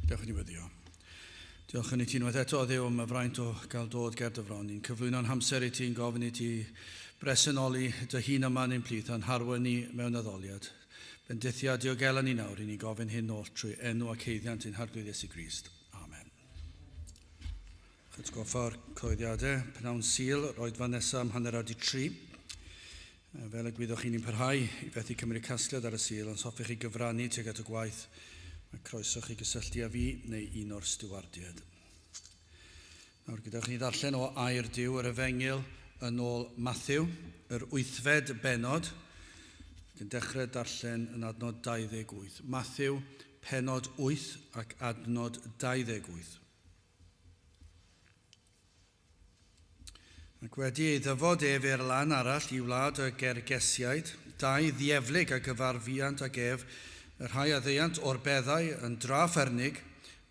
Dewch i ni weddio. Diolch yn i ti unwaith eto, Dduw, am y fraint o gael dod ger dy fron. Ni'n cyflwyno'n hamser i ti, yn gofyn i ti bresenoli dy hun yma yn ein plith a'n harwain ni mewn addoliad. Bendithia a diogela ni nawr, i ni gofyn hyn oll trwy enw ac haeddiant ein Harglwydd Iesu Grist. Amen. Atgoffa'r cyhoeddiadau, pnawn Sul, yr oedfa nesaf am 3:30. Fel y gwyddoch chi, ni'n parhau i fethu cymryd casgliad ar y Sul, ond os hoffech chi gyfrannu tuag at y gwaith, mae croeso chi gysylltu â fi neu un o'r stiwardiaid. Nawr, gadewch i ni ddarllen o Air Duw, yr Efengyl yn ôl Mathew, yr wythfed bennod, ac yn dechrau darllen yn adnod 28. Mathew, pennod 8 ac adnod 28. Ac wedi ei ddyfod ef i'r lan arall i wlad y Gergesiaid, dau ddieflig a gyfarfuant ag ef, y rhai a ddeuant o'r beddau yn dra ffyrnig,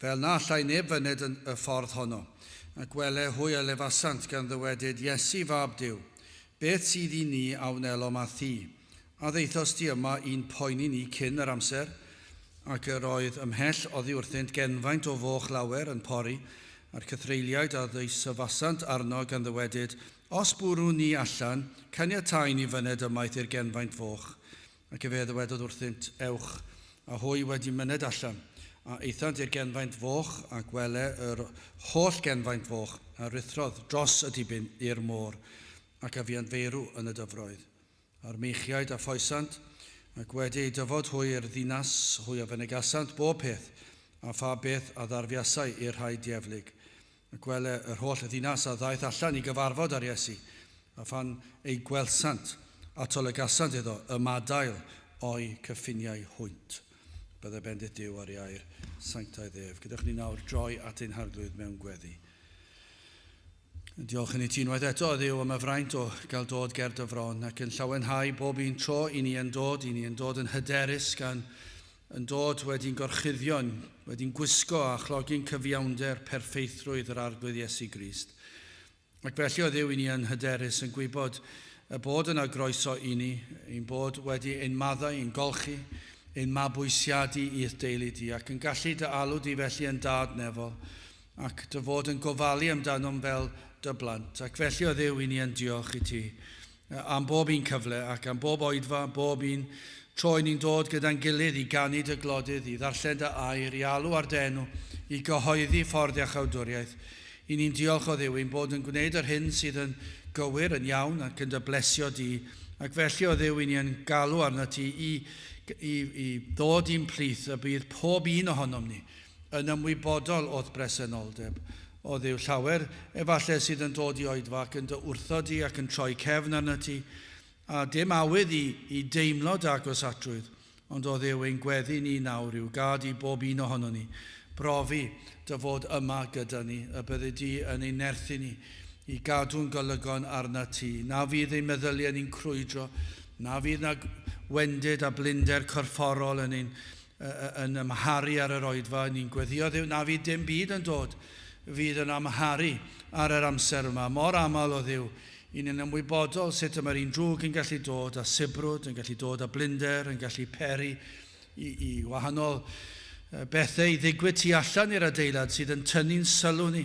fel na allai neb fyned yn y ffordd honno. Ac wele, hwy a lefasant, gan ddywedyd, Iesu fab Duw, beth sydd i ni a wnelom â thi? A ddaethost di yma i'n poeni ni cyn yr amser? Ac yr oedd ymhell oddi wrthynt genfaint o foch lawer yn pori, a'r cythreuliaid a ddeisyfasant arno gan ddywedyd, Os bwrwn ni allan, caniatâi ni fyned ymaith i'r genfaint foch. Ac efe a ddywedodd wrthynt, Ewch. A hwy wedi myned allan, a aethant i'r genfaint foch, ac wele yr holl genfaint foch a ruthrodd dros y dibyn i'r môr, ac a fuant feirw yn y dyfroedd. A'r meichiaid a ffoesant, ac wedi eu dyfod hwy i'r ddinas, hwy a fynegasant bob peth, a pha beth a ddarfuasai i'r rhai dieflig. Ac wele, yr holl ddinas a ddaeth allan i gyfarfod â'r Iesu, a phan ei gwelsant, atolygasant iddo ymadael o'u cyffiniau hwynt. Bydde bendith Duw ar ei air sanctaidd ef. Gadewch ni nawr droi at ein Harglwydd mewn gweddi. Diolch yn i ti unwaith eto, Dduw, am y fraint o gael dod ger dy fron ac yn llawenhau bob un tro i ni yn dod, i ni yn dod yn hyderus gan yn dod wedi'n gorchuddion, wedi'n gwisgo a chlogi'n cyfiawnder perffeithrwydd yr Arglwydd Iesu Grist. Ac felly, o Dduw, i ni yn hyderus yn gwybod y bod yna groeso i ni, ein bod wedi ein maddau, ein golchi, ein mabwysiadu i'th deulu di, ac yn gallu dy alw di felly yn dad nefol, ac dy fod yn gofalu amdanom fel dy blant. Ac felly, o Dduw, i ni yn diolch i ti am bob un cyfle ac am bob oedfa, bob un tro i ni'n dod gyda'n gilydd i ganu dy glodydd, i ddarllen dy air, i alw ar dy enw, i gyhoeddi ffordd iachawdwriaeth. I ni'n diolch o Dduw ein bod yn gwneud yr hyn sydd yn gywir, yn iawn ac yn dy blesio di. Ac felly, o Dduw, i ni yn galw arnat ti i, i, i ddod i'n plith y bydd pob un ohonom ni yn ymwybodol o'th bresenoldeb. O Dduw, llawer efallai sydd yn dod i oedfa ac yn dy wrthod di ac yn troi cefn arnat ti, a dim awydd i, i deimlo dy agosatrwydd, ond o Dduw, ein gweddi ni nawr yw gad i bob un ohonon ni brofi dy fod yma gyda ni, y byddi di yn ein nerthu ni i gadw'n golygon arnat ti, na fydd ein meddyliau ni'n crwydro, na fydd na wendid a blinder corfforol yn ein yn amharu ar yr oedfa. Ni'n gweddio Dduw na fydd dim byd yn dod fydd yn amharu ar yr amser yma. Mor aml o Dduw, i ni'n ymwybodol sut y mae'r un drwg yn gallu dod a sibrwd, yn gallu dod â blinder, yn gallu peri i, i wahanol bethau i ddigwydd tu allan i'r adeilad sydd yn tynnu'n sylw ni.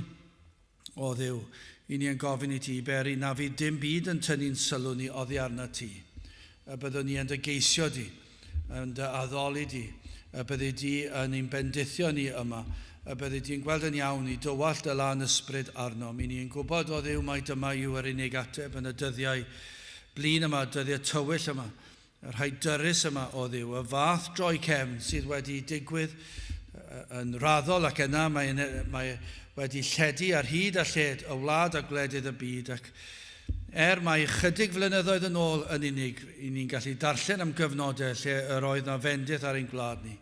O Dduw, i ni yn gofyn i ti, beri na fydd dim byd yn tynnu'n sylw ni oddi arnat ti, y byddwn ni yn dy geisio di, yn dy addoli di, y byddi di yn ein bendithio ni yma, y byddi di'n gweld yn iawn i dywallt dy lân ysbryd arnom. I ni yn gwybod, o Dduw, mai dyma yw yr unig ateb yn y dyddiau blin yma, dyddiau tywyll yma, y rhai dyrys yma, o Dduw, y fath droi cefn sydd wedi digwydd yn raddol ac yna mae, mae wedi lledu ar hyd a lled y wlad a gwledydd y byd ac er mai ychydig flynyddoedd yn ôl yn unig i ni'n gallu darllen am gyfnodau lle yr oedd na fendith ar ein gwlad ni.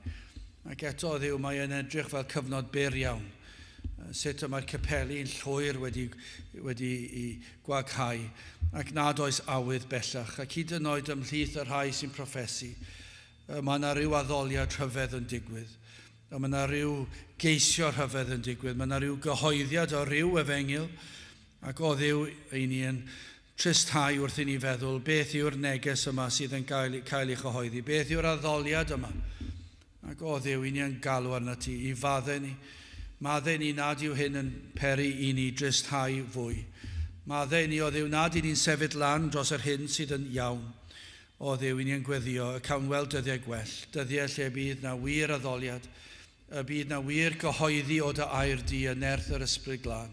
Ac eto, o Dduw, mae yn edrych fel cyfnod byr iawn. Sut y mae'r capeli yn llwyr wedi, wedi i gwaghau, ac nad oes awydd bellach, ac hyd yn oed ymhlith y rhai sy'n proffesu, mae yna ryw addoliad rhyfedd yn digwydd. Mae yna ryw geisio rhyfedd yn digwydd. Mae yna ryw gyhoeddiad o ryw efengyl, ac o Dduw, i ni yn tristhau wrth i ni feddwl beth yw'r neges yma sydd yn cael, cael ei chyhoeddi, beth yw'r addoliad yma. Ac o Dduw, i ni yn galw arno ti i faddau ni. Maddau ni nad yw hyn yn peri i ni dristhau fwy. Maddau ni o Dduw nad i ni'n sefyll lan dros yr hyn sydd yn iawn. O Dduw, i ni yn gweddio y cawn weld dyddiau gwell, dyddiau lle bydd na wir addoliad, y bydd na wir gyhoeddi o dy air di y nerth yr ysbryd glân.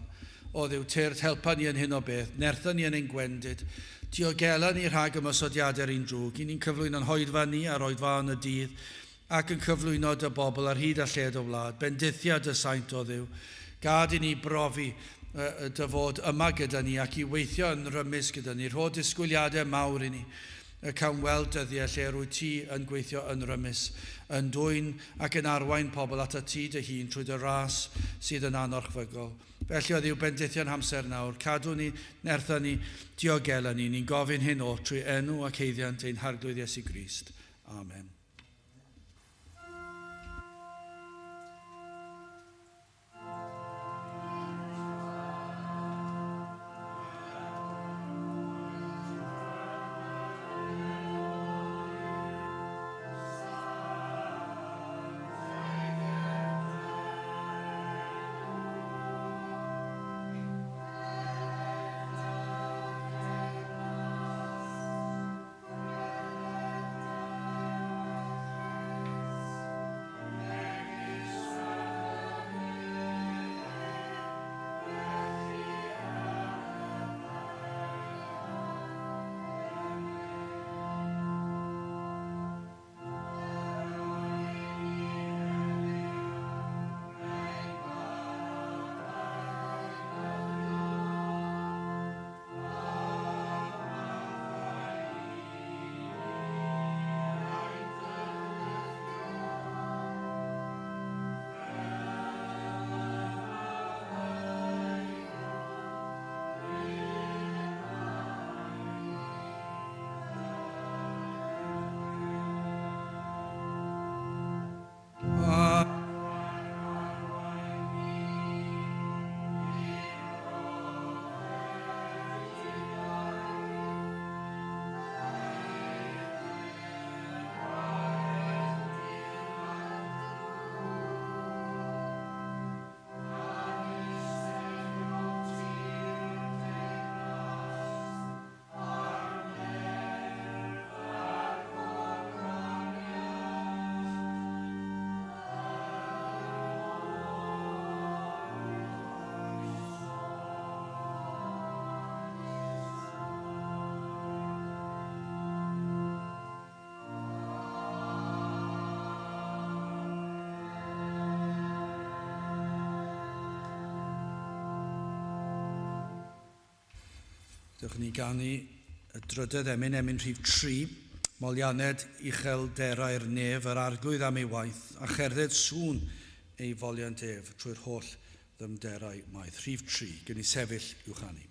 O Dduw, tyrd helpa ni yn hyn o beth, nertha ni yn ein gwendid, diogela ni rhag ymosodiadau'r un drwg, i ni'n cyflwyno'n hoedfa ni a'r oedfa yn y dydd, ac yn cyflwyno dy bobl ar hyd a lled o wlad, bendithia dy saint o Dduw. Gad i ni brofi dy fod yma gyda ni ac i weithio yn rymus gyda ni. Rho disgwyliadau mawr i ni. Y cawn weld dyddiau lle rwy ti yn gweithio yn rymus, yn dwyn ac yn arwain pobl at y ti dy hun trwy dy ras sydd yn anorchfygol. Felly o Dduw, bendithion hamser nawr, cadw ni, nertha ni, diogela ni. Ni'n gofyn hyn o trwy enw ac heiddiant ein Harglwydd Iesu Grist. Amen. Dewch ni ganu y drydedd emyn, emyn rhif 3, molianed uchelderau'r nef, yr arglwydd am ei waith, a cherdded sŵn ei foliant ef trwy'r holl ddymderau maith. Rhif 3, gen i sefyll i'w chanu.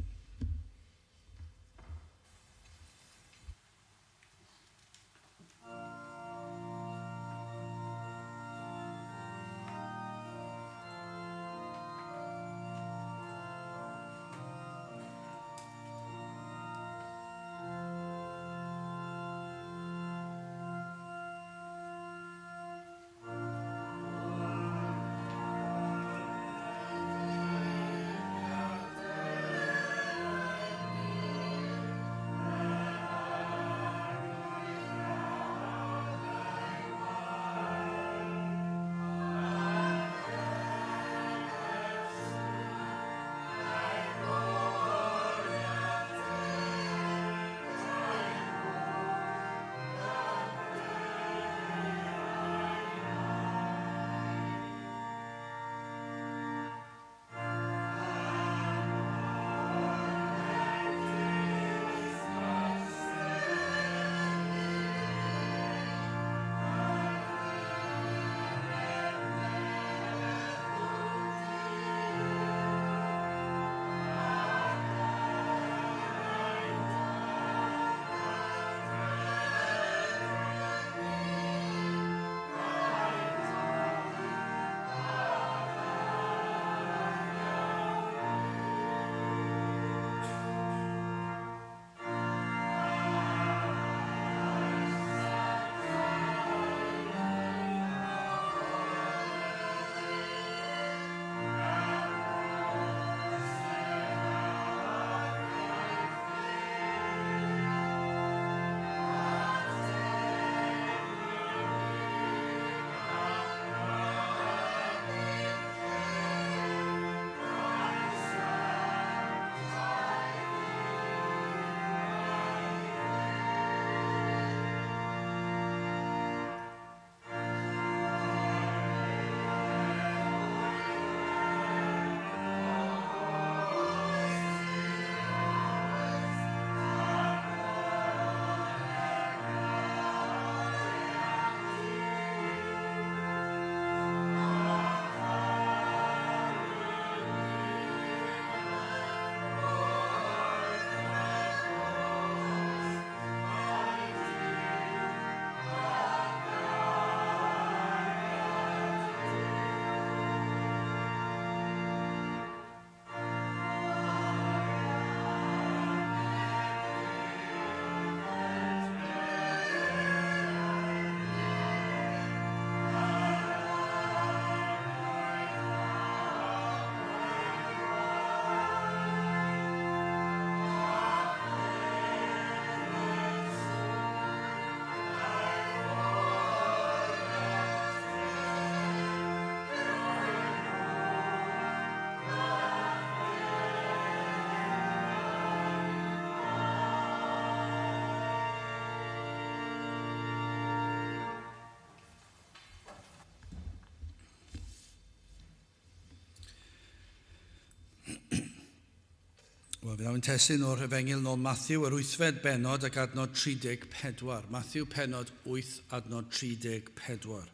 Wel, fe ddaw'n testun o'r Efengyl nôl Matthew, yr wythfed bennod ac adnod 34. Matthew pennod 8, adnod 34.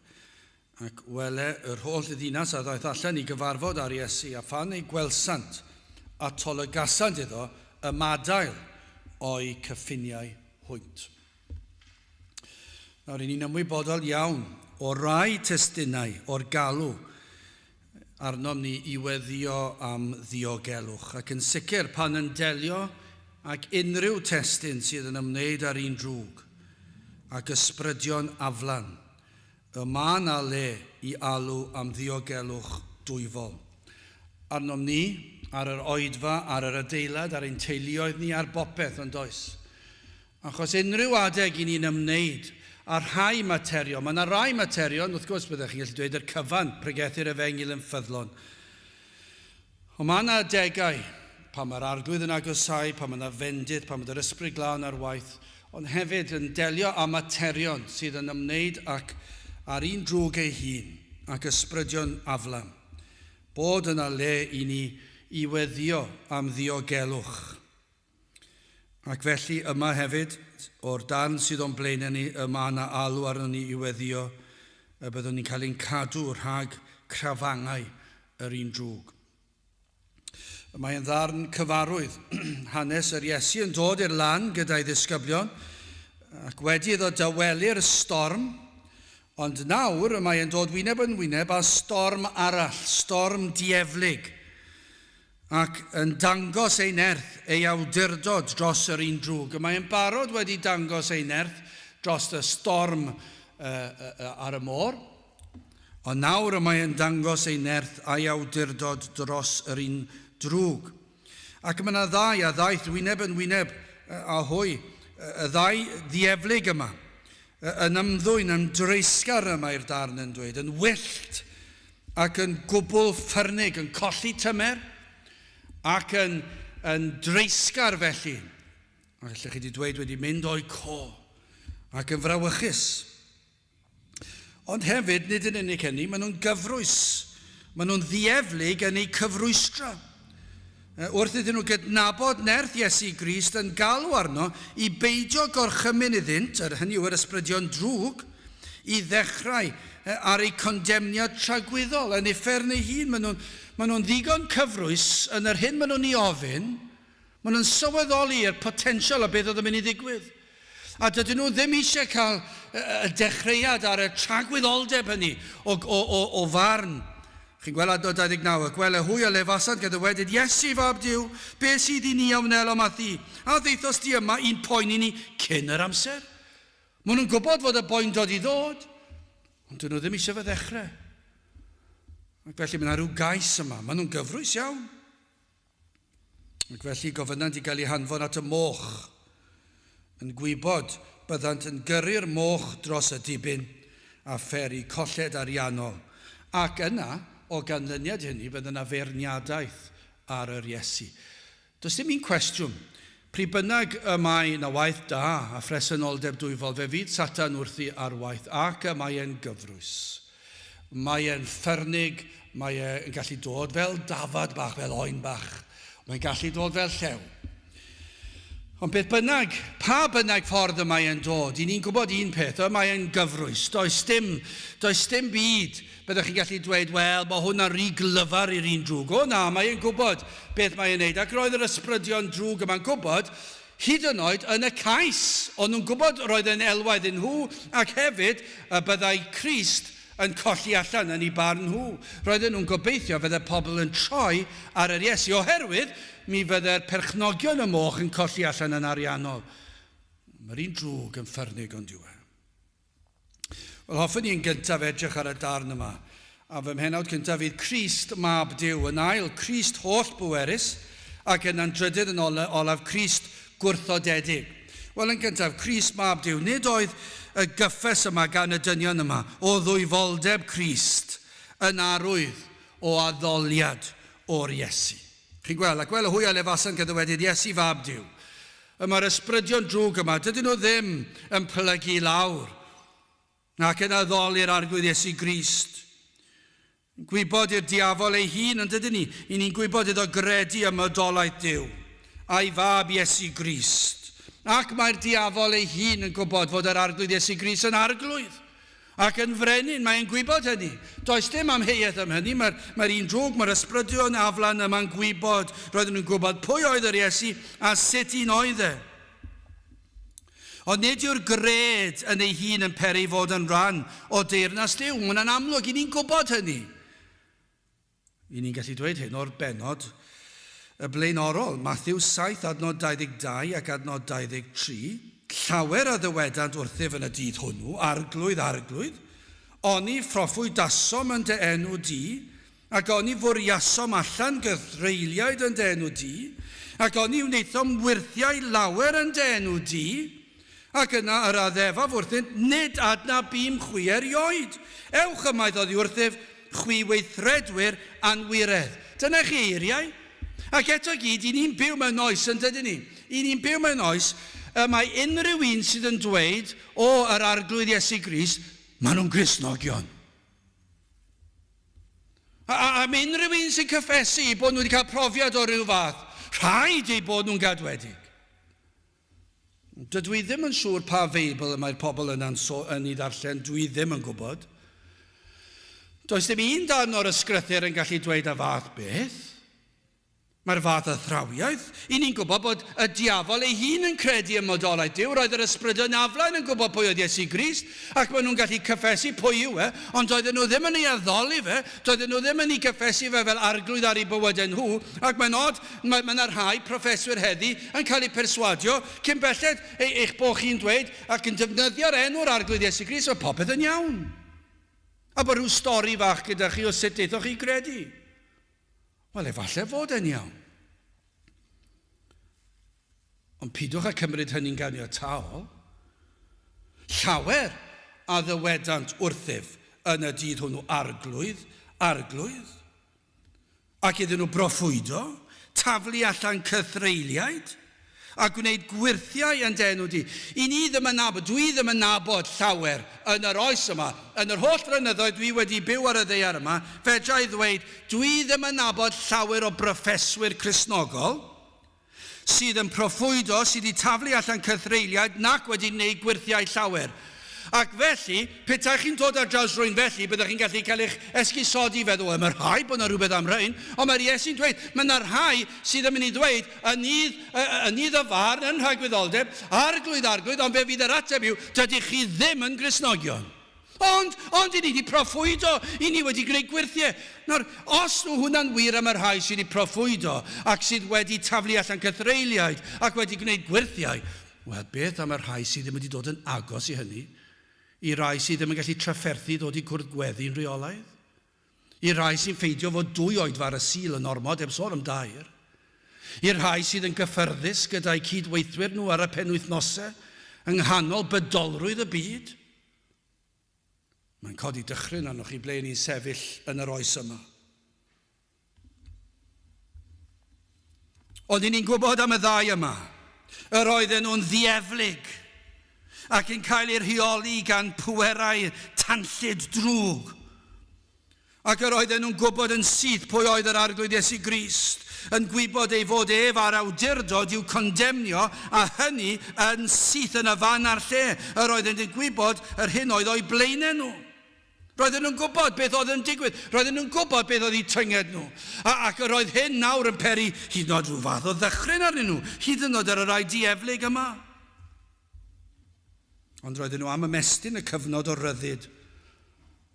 Ac wele yr holl ddinas a ddaeth allan i gyfarfod â'r Iesu, a phan ei gwelsant, atolygasant iddo ymadael o'i cyffiniau hwynt. Nawr, 'y ni'n ymwybodol iawn o rai testunau o'r galw arnom ni i weddïo am ddiogelwch, ac yn sicr pan yn delio ag unrhyw testun sydd yn ymwneud â'r un drwg ac ysbrydion aflan, y mae 'na le i alw am ddiogelwch dwyfol. Arnom ni, ar yr oedfa, ar yr adeilad, ar ein teuluoedd ni, ar bopeth, ond oes? Achos unrhyw adeg i ni'n ymwneud â rhai materion, mae yna rai materion, wrth gwrs, byddech chi'n gallu dweud yr cyfan, pregethu'r efengyl yn ffyddlon. Ond mae yna adegau pan mae'r Arglwydd yn agosáu, pan mae yna fendith, pan mae yr Ysbryd Glân ar waith, ond hefyd yn delio â materion sydd yn ymwneud ac â'r un drwg ei hun, ac ysbrydion aflan. Bod yna le i ni i weddïo am ddiogelwch. Ac felly yma hefyd, o'r darn sydd o'n blaenau ni, y mae yna alw arnon ni i weddïo y byddwn ni'n cael ein cadw rhag crafangau yr un drwg. Y mae yn ddarn cyfarwydd. Hanes yr Iesu yn dod i'r lan gyda'i ddisgyblion, ac wedi iddo dawelu'r storm, ond nawr y mae yn dod wyneb yn wyneb â storm arall, storm dieflig, ac yn dangos ei nerth, ei awdurdod dros yr un drwg. Y mae yn barod wedi dangos ei nerth dros y storm ar y môr, ond nawr y mae yn dangos ei nerth a'i awdurdod dros yr un drwg. Ac mae yna ddau a ddaeth wyneb yn wyneb â hwy, y ddau ddieflig yma, yn ymddwyn yn dreisgar y mae'r darn yn dweud, yn wyllt ac yn gwbl ffyrnig, yn colli tymer ac yn, yn dreisgar felly. A allech chi wedi dweud wedi mynd o'i co ac yn frawychus. Ond hefyd, nid yn unig hynny, maen nhw'n gyfrwys. Maen nhw'n ddieflig yn eu cyfrwystra. Wrth iddyn nhw gydnabod nerth Iesu Grist yn galw arno i beidio gorchymyn iddynt, yr hynny yw yr ysbrydion drwg, i ddechrau ar eu condemniad tragwyddol yn uffern ei hun. Maen nhw'n maen nhw'n ddigon cyfrwys yn yr hyn maen nhw'n ei ofyn, maen nhw'n sylweddoli yr potensial o beth oedd yn mynd i ddigwydd. A dydyn nhw ddim eisiau cael y dechreuad ar y tragwyddoldeb hynny o, o, o, o farn. Chi'n gweld adnod 29, ac wele hwy a lefasant gan ddywedyd, Iesu, fab Duw, beth sydd i ni a wnelom â thi? A ddaethost di yma i'n poeni ni cyn yr amser? Maen nhw'n gwybod fod y boen dod i ddod, ond dyn nhw ddim eisiau fe ddechrau. Ac felly mae yna rhyw gais yma. Maen nhw'n gyfrwys iawn. Ac felly gofynnant i gael eu hanfon at y moch, yn gwybod byddant yn gyrru'r moch dros y dibyn a pheri colled ariannol, ac yna, o ganlyniad hynny, bydd yna feirniadaeth ar yr Iesu. Does dim un cwestiwn. Pryd bynnag y mae 'na waith da a phresenoldeb dwyfol, fe fydd Satan wrthi ar waith, ac y mae e'n gyfrwys. Mae e'n ffyrnig, mae e'n gallu dod fel dafad bach, fel oen bach. Mae'n gallu dod fel llew. Ond beth bynnag, pa bynnag ffordd y mae e'n dod, i ni'n gwybod un peth, y mae e'n gyfrwys. Does dim, does dim byd byddwch chi'n gallu dweud, wel, mae hwnna'n rhy glyfar i'r un drwg. O na, mae e'n gwybod beth mae e'n neud. Ac roedd yr ysbrydion drwg yma'n gwybod, hyd yn oed yn y cais, o'n nhw'n gwybod roedd e'n elwa iddyn nhw, ac hefyd y byddai Crist yn colli allan yn eu barn nhw. Roedden nhw'n gobeithio fydde pobl yn troi ar yr Iesu, oherwydd mi fydde'r perchnogion y moch yn colli allan yn ariannol. Mae'r un drwg yn ffyrnig ond yw e. Wel, hoffwn i yn gyntaf edrych ar y darn yma. A fy mhennawd cyntaf fydd Crist, Mab Duw. Yn ail, Crist holl bwerus, ac yna'n drydydd yn olaf, Crist gwrthodedig. Wel, yn gyntaf, Crist Mab Duw. Nid oedd y gyffes yma gan y dynion yma o ddwyfoldeb Crist yn arwydd o addoliad o'r Iesu. Chi'n gweld, ac wel y hwy a lefasant gan ddywedyd, Iesu Fab Duw. Y mae'r ysbrydion drwg yma, dydyn nhw ddim yn plygu i lawr ac yn addoli'r Arglwydd Iesu Grist. Gwybod i'r diafol ei hun, yn dydyn ni? I ni'n gwybod iddo gredu ym modolaeth Duw. a'i fab Iesu Grist. Ac mae'r diafol ei hun yn gwybod fod yr Arglwydd Iesu Grist yn Arglwydd ac yn frenin. Mae'n gwybod hynny. Does dim amheuaeth am hynny. Mae'r mae un drwg, mae'r ysbrydion aflan yma'n gwybod. Roedden nhw'n gwybod pwy oedd yr Iesu a sut un oedd e. Ond nid yw'r gred yn ei hun yn peri fod yn rhan o deyrnas Duw. Mae'n amlwg, i ni'n gwybod hynny. I ni'n gallu dweud hyn o'r bennod y blaenorol, Mathew 7 adnod 22 ac adnod 23, Llawer a ddywedant wrthyf yn y dydd hwnnw, Arglwydd, Arglwydd, oni phroffwydasom yn dy enw di, ac oni fwriasom allan gythreuliaid yn dy enw di, ac oni wnaethom wyrthiau lawer yn dy enw di? Ac yna yr addefaf wrthynt, Nid adnabûm chwi erioed. Ewch ymaith oddi wrthyf, chwi weithredwyr anwiredd. Dyna chi eiriau. Ac eto i gyd, i ni'n byw mewn oes, yn dydyn ni? I ni'n byw mewn oes y mae unrhyw un sydd yn dweud, O, yr Arglwydd Iesu Grist, maen nhw'n Gristnogion. A, a, am unrhyw un sy'n cyffesu eu bod nhw wedi cael profiad o ryw fath, rhaid eu bod nhw'n gadwedig. Dydw i ddim yn siŵr pa Feibl y mae'r pobl yna'n so, yn ei ddarllen, dwi ddim yn gwybod. Does dim un darn o'r ysgrythur yn gallu dweud y fath beth. Mae'r fath athrawiaeth. I ni'n gwybod bod y diafol ei hun yn credu ym modolaeth Duw. Roedd yr ysbrydion aflaen yn gwybod pwy oedd Iesu Grist, ac maen nhw'n gallu cyffesu pwy yw e, ond doedden nhw ddim yn ei addoli fe, doedden nhw ddim yn ei gyffesu fe fel arglwydd ar eu bywydau nhw, ac mae'n od, mae, mae yna rhai proffeswyr heddi yn cael eu perswadio cyn belled eich bod chi'n dweud ac yn defnyddio'r enw'r Arglwydd Iesu Grist, mae popeth yn iawn. A bod rhyw stori fach gyda chi o sut daethoch chi i gredu. Wel, efallai fod e'n iawn. Ond pidwch â cymryd hynny'n ganiataol. Llawer a ddywedant wrthyf yn y dydd hwnnw, Arglwydd, Arglwydd. Ac iddyn nhw broffwydo, taflu allan cythreuliaid, a gwneud gwyrthiau yn dy enw di. I ni ddim yn nabod, dwi ddim yn nabod llawer yn yr oes yma, yn yr holl flynyddoedd dwi wedi byw ar y ddaear yma, fedra i ddweud, dwi ddim yn nabod llawer o broffeswyr Cristnogol sydd yn proffwydo, sydd wedi taflu allan cythreuliaid nac wedi gwneud gwyrthiau llawer. Ac felly, petai chi'n dod ar draws rhywun felly, byddech chi'n gallu cael eich esgusodi i feddwl, wel, mae rhaid bod yna rhywbeth am rhain. Ond mae'r Iesu'n dweud, mae yna rhai sydd yn mynd i ddweud, yn nydd, yn nydd y farn, yn rhagwyddoldeb, Arglwydd, Arglwydd, ond fe fydd yr ateb yw, dydych chi ddim yn Gristnogion. Ond, ond, i ni wedi proffwydo, i ni wedi gwneud gwyrthiau. Nawr, os nhw hwnna'n wir am y rhai sydd wedi proffwydo ac sydd wedi taflu allan cythreuliaid ac wedi gwneud gwyrthiau, Wel, beth am y rhai sydd ddim wedi dod yn agos i hynny? I rai sydd ddim yn gallu trafferthu ddod i cwrdd gweddi'n rheolaidd? I rai sy'n ffeindio fod dwy oedfa ar y Sul yn ormod, heb sôn am dair? I'r rhai sydd yn gyffyrddus gyda'u cyd-weithwyr nhw ar y penwythnosau yng nghanol bydolrwydd y byd? Mae'n codi dychryn arnoch chi ble ni'n sefyll yn yr oes yma. Ond i ni'n gwybod am y ddau yma. Yr oedden nhw'n ddieflig ac yn cael eu rheoli gan pwerau tanllyd drwg. Ac yr oedden nhw'n gwybod yn syth pwy oedd yr Arglwydd Iesu Grist, yn gwybod ei fod ef a'r awdurdod i'w condemnio, a hynny yn syth yn y fan a'r lle. Yr oedden nhw'n gwybod yr hyn oedd o'u blaenau nhw. Roedden nhw'n gwybod beth oedd yn digwydd. Roedden nhw'n gwybod beth oedd eu tynged nhw. A, ac yr oedd hyn nawr yn peri hyd yn oed rhyw fath o ddychryn arnyn nhw, hyd yn oed ar y rai dieflig yma. Ond roedden nhw am ymestyn y cyfnod o ryddid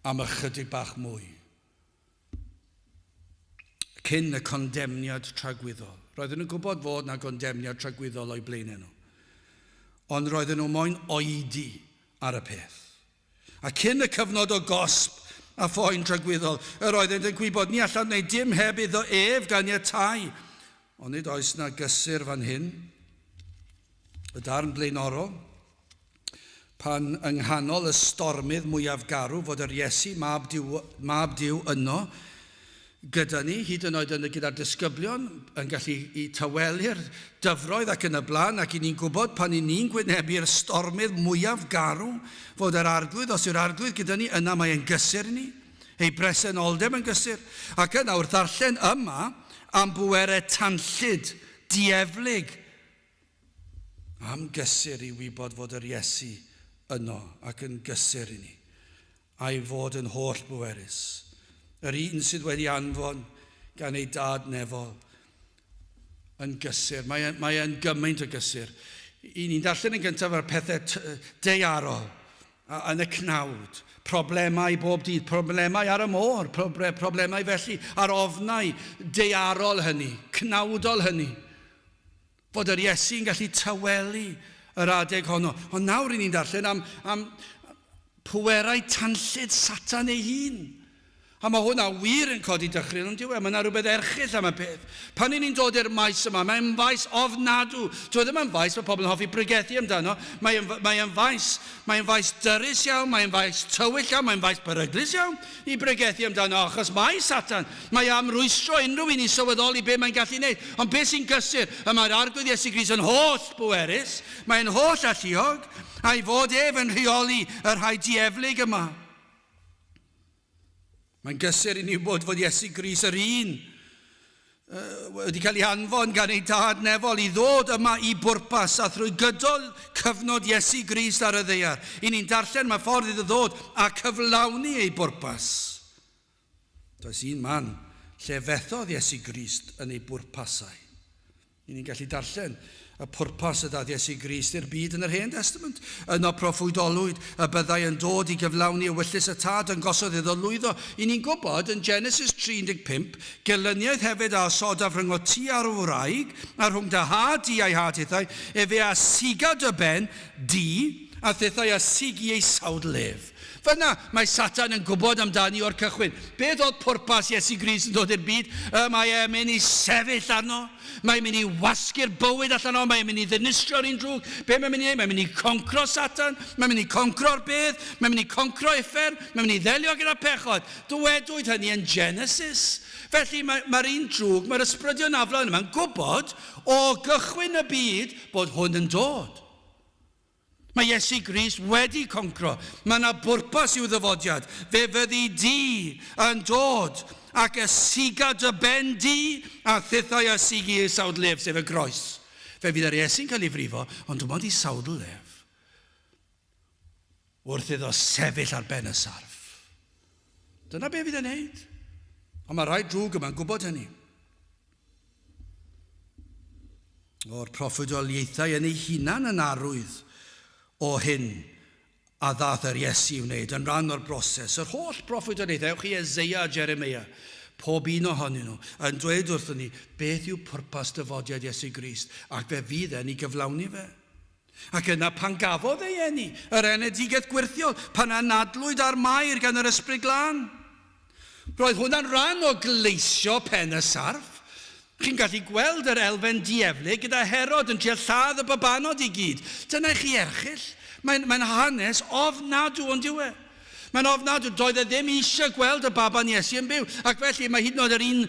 am ychydig bach mwy. Cyn y condemniad tragwyddol. Roedden nhw'n gwybod fod na gondemniad tragwyddol o'i blaenau nhw. Ond roedden nhw moyn oedi ar y peth. A cyn y cyfnod o gosb a phoen tragwyddol, yr oeddent yn gwybod ni allant wneud dim heb iddo ef ganiatáu. Ond nid oes na gysur fan hyn. Y darn blaenorol, pan yng nghanol y stormydd mwyaf garw fod yr Iesu, mab Duw, mab Duw yno, gyda ni, hyd yn oed yn y gyda'r disgyblion, yn gallu i tawelu'r dyfroedd ac yn y blaen, ac i ni'n gwybod pan i ni'n gwynebu'r stormydd mwyaf garw, fod yr Arglwydd, os yw'r Arglwydd gyda ni, yna mae e'n gysur i ni, ei bresenoldeb yn gysur. Ac yna, wrth ddarllen yma am bwerau tanllyd dieflig. Am gysur i wybod fod yr Iesu yno ac yn gysur i ni, a'i fod yn holl bwerus. Yr un sydd wedi anfon gan ei dad nefol yn gysur. Mae, mae e'n gymaint o gysur. I ni'n darllen yn gyntaf ar pethau deiarol yn y cnawd, problemau bob dydd, problemau ar y môr, problemau felly, a'r ofnau deiarol hynny, cnawdol hynny. Fod yr Iesu'n gallu tawelu yr adeg honno. Ond nawr i ni'n darllen am, am pwerau tanllyd Satan ei hun. A mae hwnna wir yn codi dychryn, ond dyw e, mae yna rhywbeth erchyll am y peth. Pan i ni'n dod i'r maes yma, mae'n faes ofnadw. Dyw e ddim yn faes mae pobl yn hoffi bregethu amdano. Mae'n mae faes, mae'n faes dyrus iawn, mae'n faes tywyll iawn, mae'n faes peryglus iawn i bregethu amdano, achos mae Satan, mae am rwystro unrhyw un i sylweddoli be mae'n gallu wneud. Ond beth sy'n gysur, y mae'r Arglwydd Iesu Grist yn holl bwerus, mae'n holl alluog, a'i fod ef yn rheoli y rhai dieflig yma. Mae'n gysur i ni wybod fod Iesu Grist yr un wedi cael ei anfon gan ei dad nefol i ddod yma i bwrpas a thrwy gydol cyfnod Iesu Grist ar y ddaear. I ni'n darllen mae ffordd iddo ddod a cyflawni ei bwrpas. Does un man lle fethodd Iesu Grist yn ei bwrpasau. I ni'n gallu darllen y pwrpas y daeth Iesu Grist i'r byd yn yr Hen Testament. Yno proffwydolwyd y byddai yn dod i gyflawni ewyllys y Tad yn gosod iddo lwyddo. I ni'n gwybod yn Genesis 3:15, gelyniaeth hefyd a osodaf rhyngot ti a'r wraig, a rhwng dy had di a'i had hithau, efe a siga dy ben di, a thithau a sigi ei sawdl ef. Fyna, mae Satan yn gwybod amdani o'r cychwyn. Beth oedd pwrpas Iesu Grist yn dod i'r byd? Y mae e'n mynd i sefyll arno. Mae'n mynd i wasgu'r bywyd allan o. Mae'n mynd i ddinistrio'r un drwg. Be mae'n mynd i wneud? Mae'n mynd i concro Satan. Mae'n mynd i concro'r bedd. Mae'n mynd i concro uffern. Mae'n mynd i ddelio gyda pechod. Dywedwyd hynny yn Genesis. Felly mae'r mae un drwg, mae'r ysbrydion aflan yma'n gwybod o gychwyn y byd bod hwn yn dod. Mae Iesu Grist wedi concro. Mae yna bwrpas i'w ddyfodiad. Fe fyddi di yn dod ac ysiga dy ben di a thithau a sigi ei sawdl ef, sef y groes. Fe fydd yr Iesu'n cael ei frifo, ond dim ond i sawdl ef. Wrth iddo sefyll ar ben y sarff. Dyna be fydd e'n neud. Ond mae rhai drwg yma'n gwybod hynny. O'r proffwydoliaethau yn ei hunan yn arwydd o hyn a ddath yr Iesu i wneud yn rhan o'r broses. Yr holl proffwydoliaethau, ewch i Eseia a Jeremia, pob un ohonyn nhw yn dweud wrthyn ni beth yw pwrpas dyfodiad Iesu Grist ac fe fydd e'n ei gyflawni fe. Ac yna pan gafodd ei eni, yr enedigaeth gwyrthiol, pan anadlwyd ar Mair gan yr Ysbryd Glân. Roedd hwnna'n rhan o gleisio pen y sarff. Chi'n gallu gweld yr elfen dieflig gyda Herod yn trio lladd y babanod i gyd. Dyna i chi erchyll. Mae'n mae hanes ofnadw ond yw e? Mae'n ofnadw, doedd e ddim eisiau gweld y baban Iesu yn byw. Ac felly mae hyd yn oed yr un,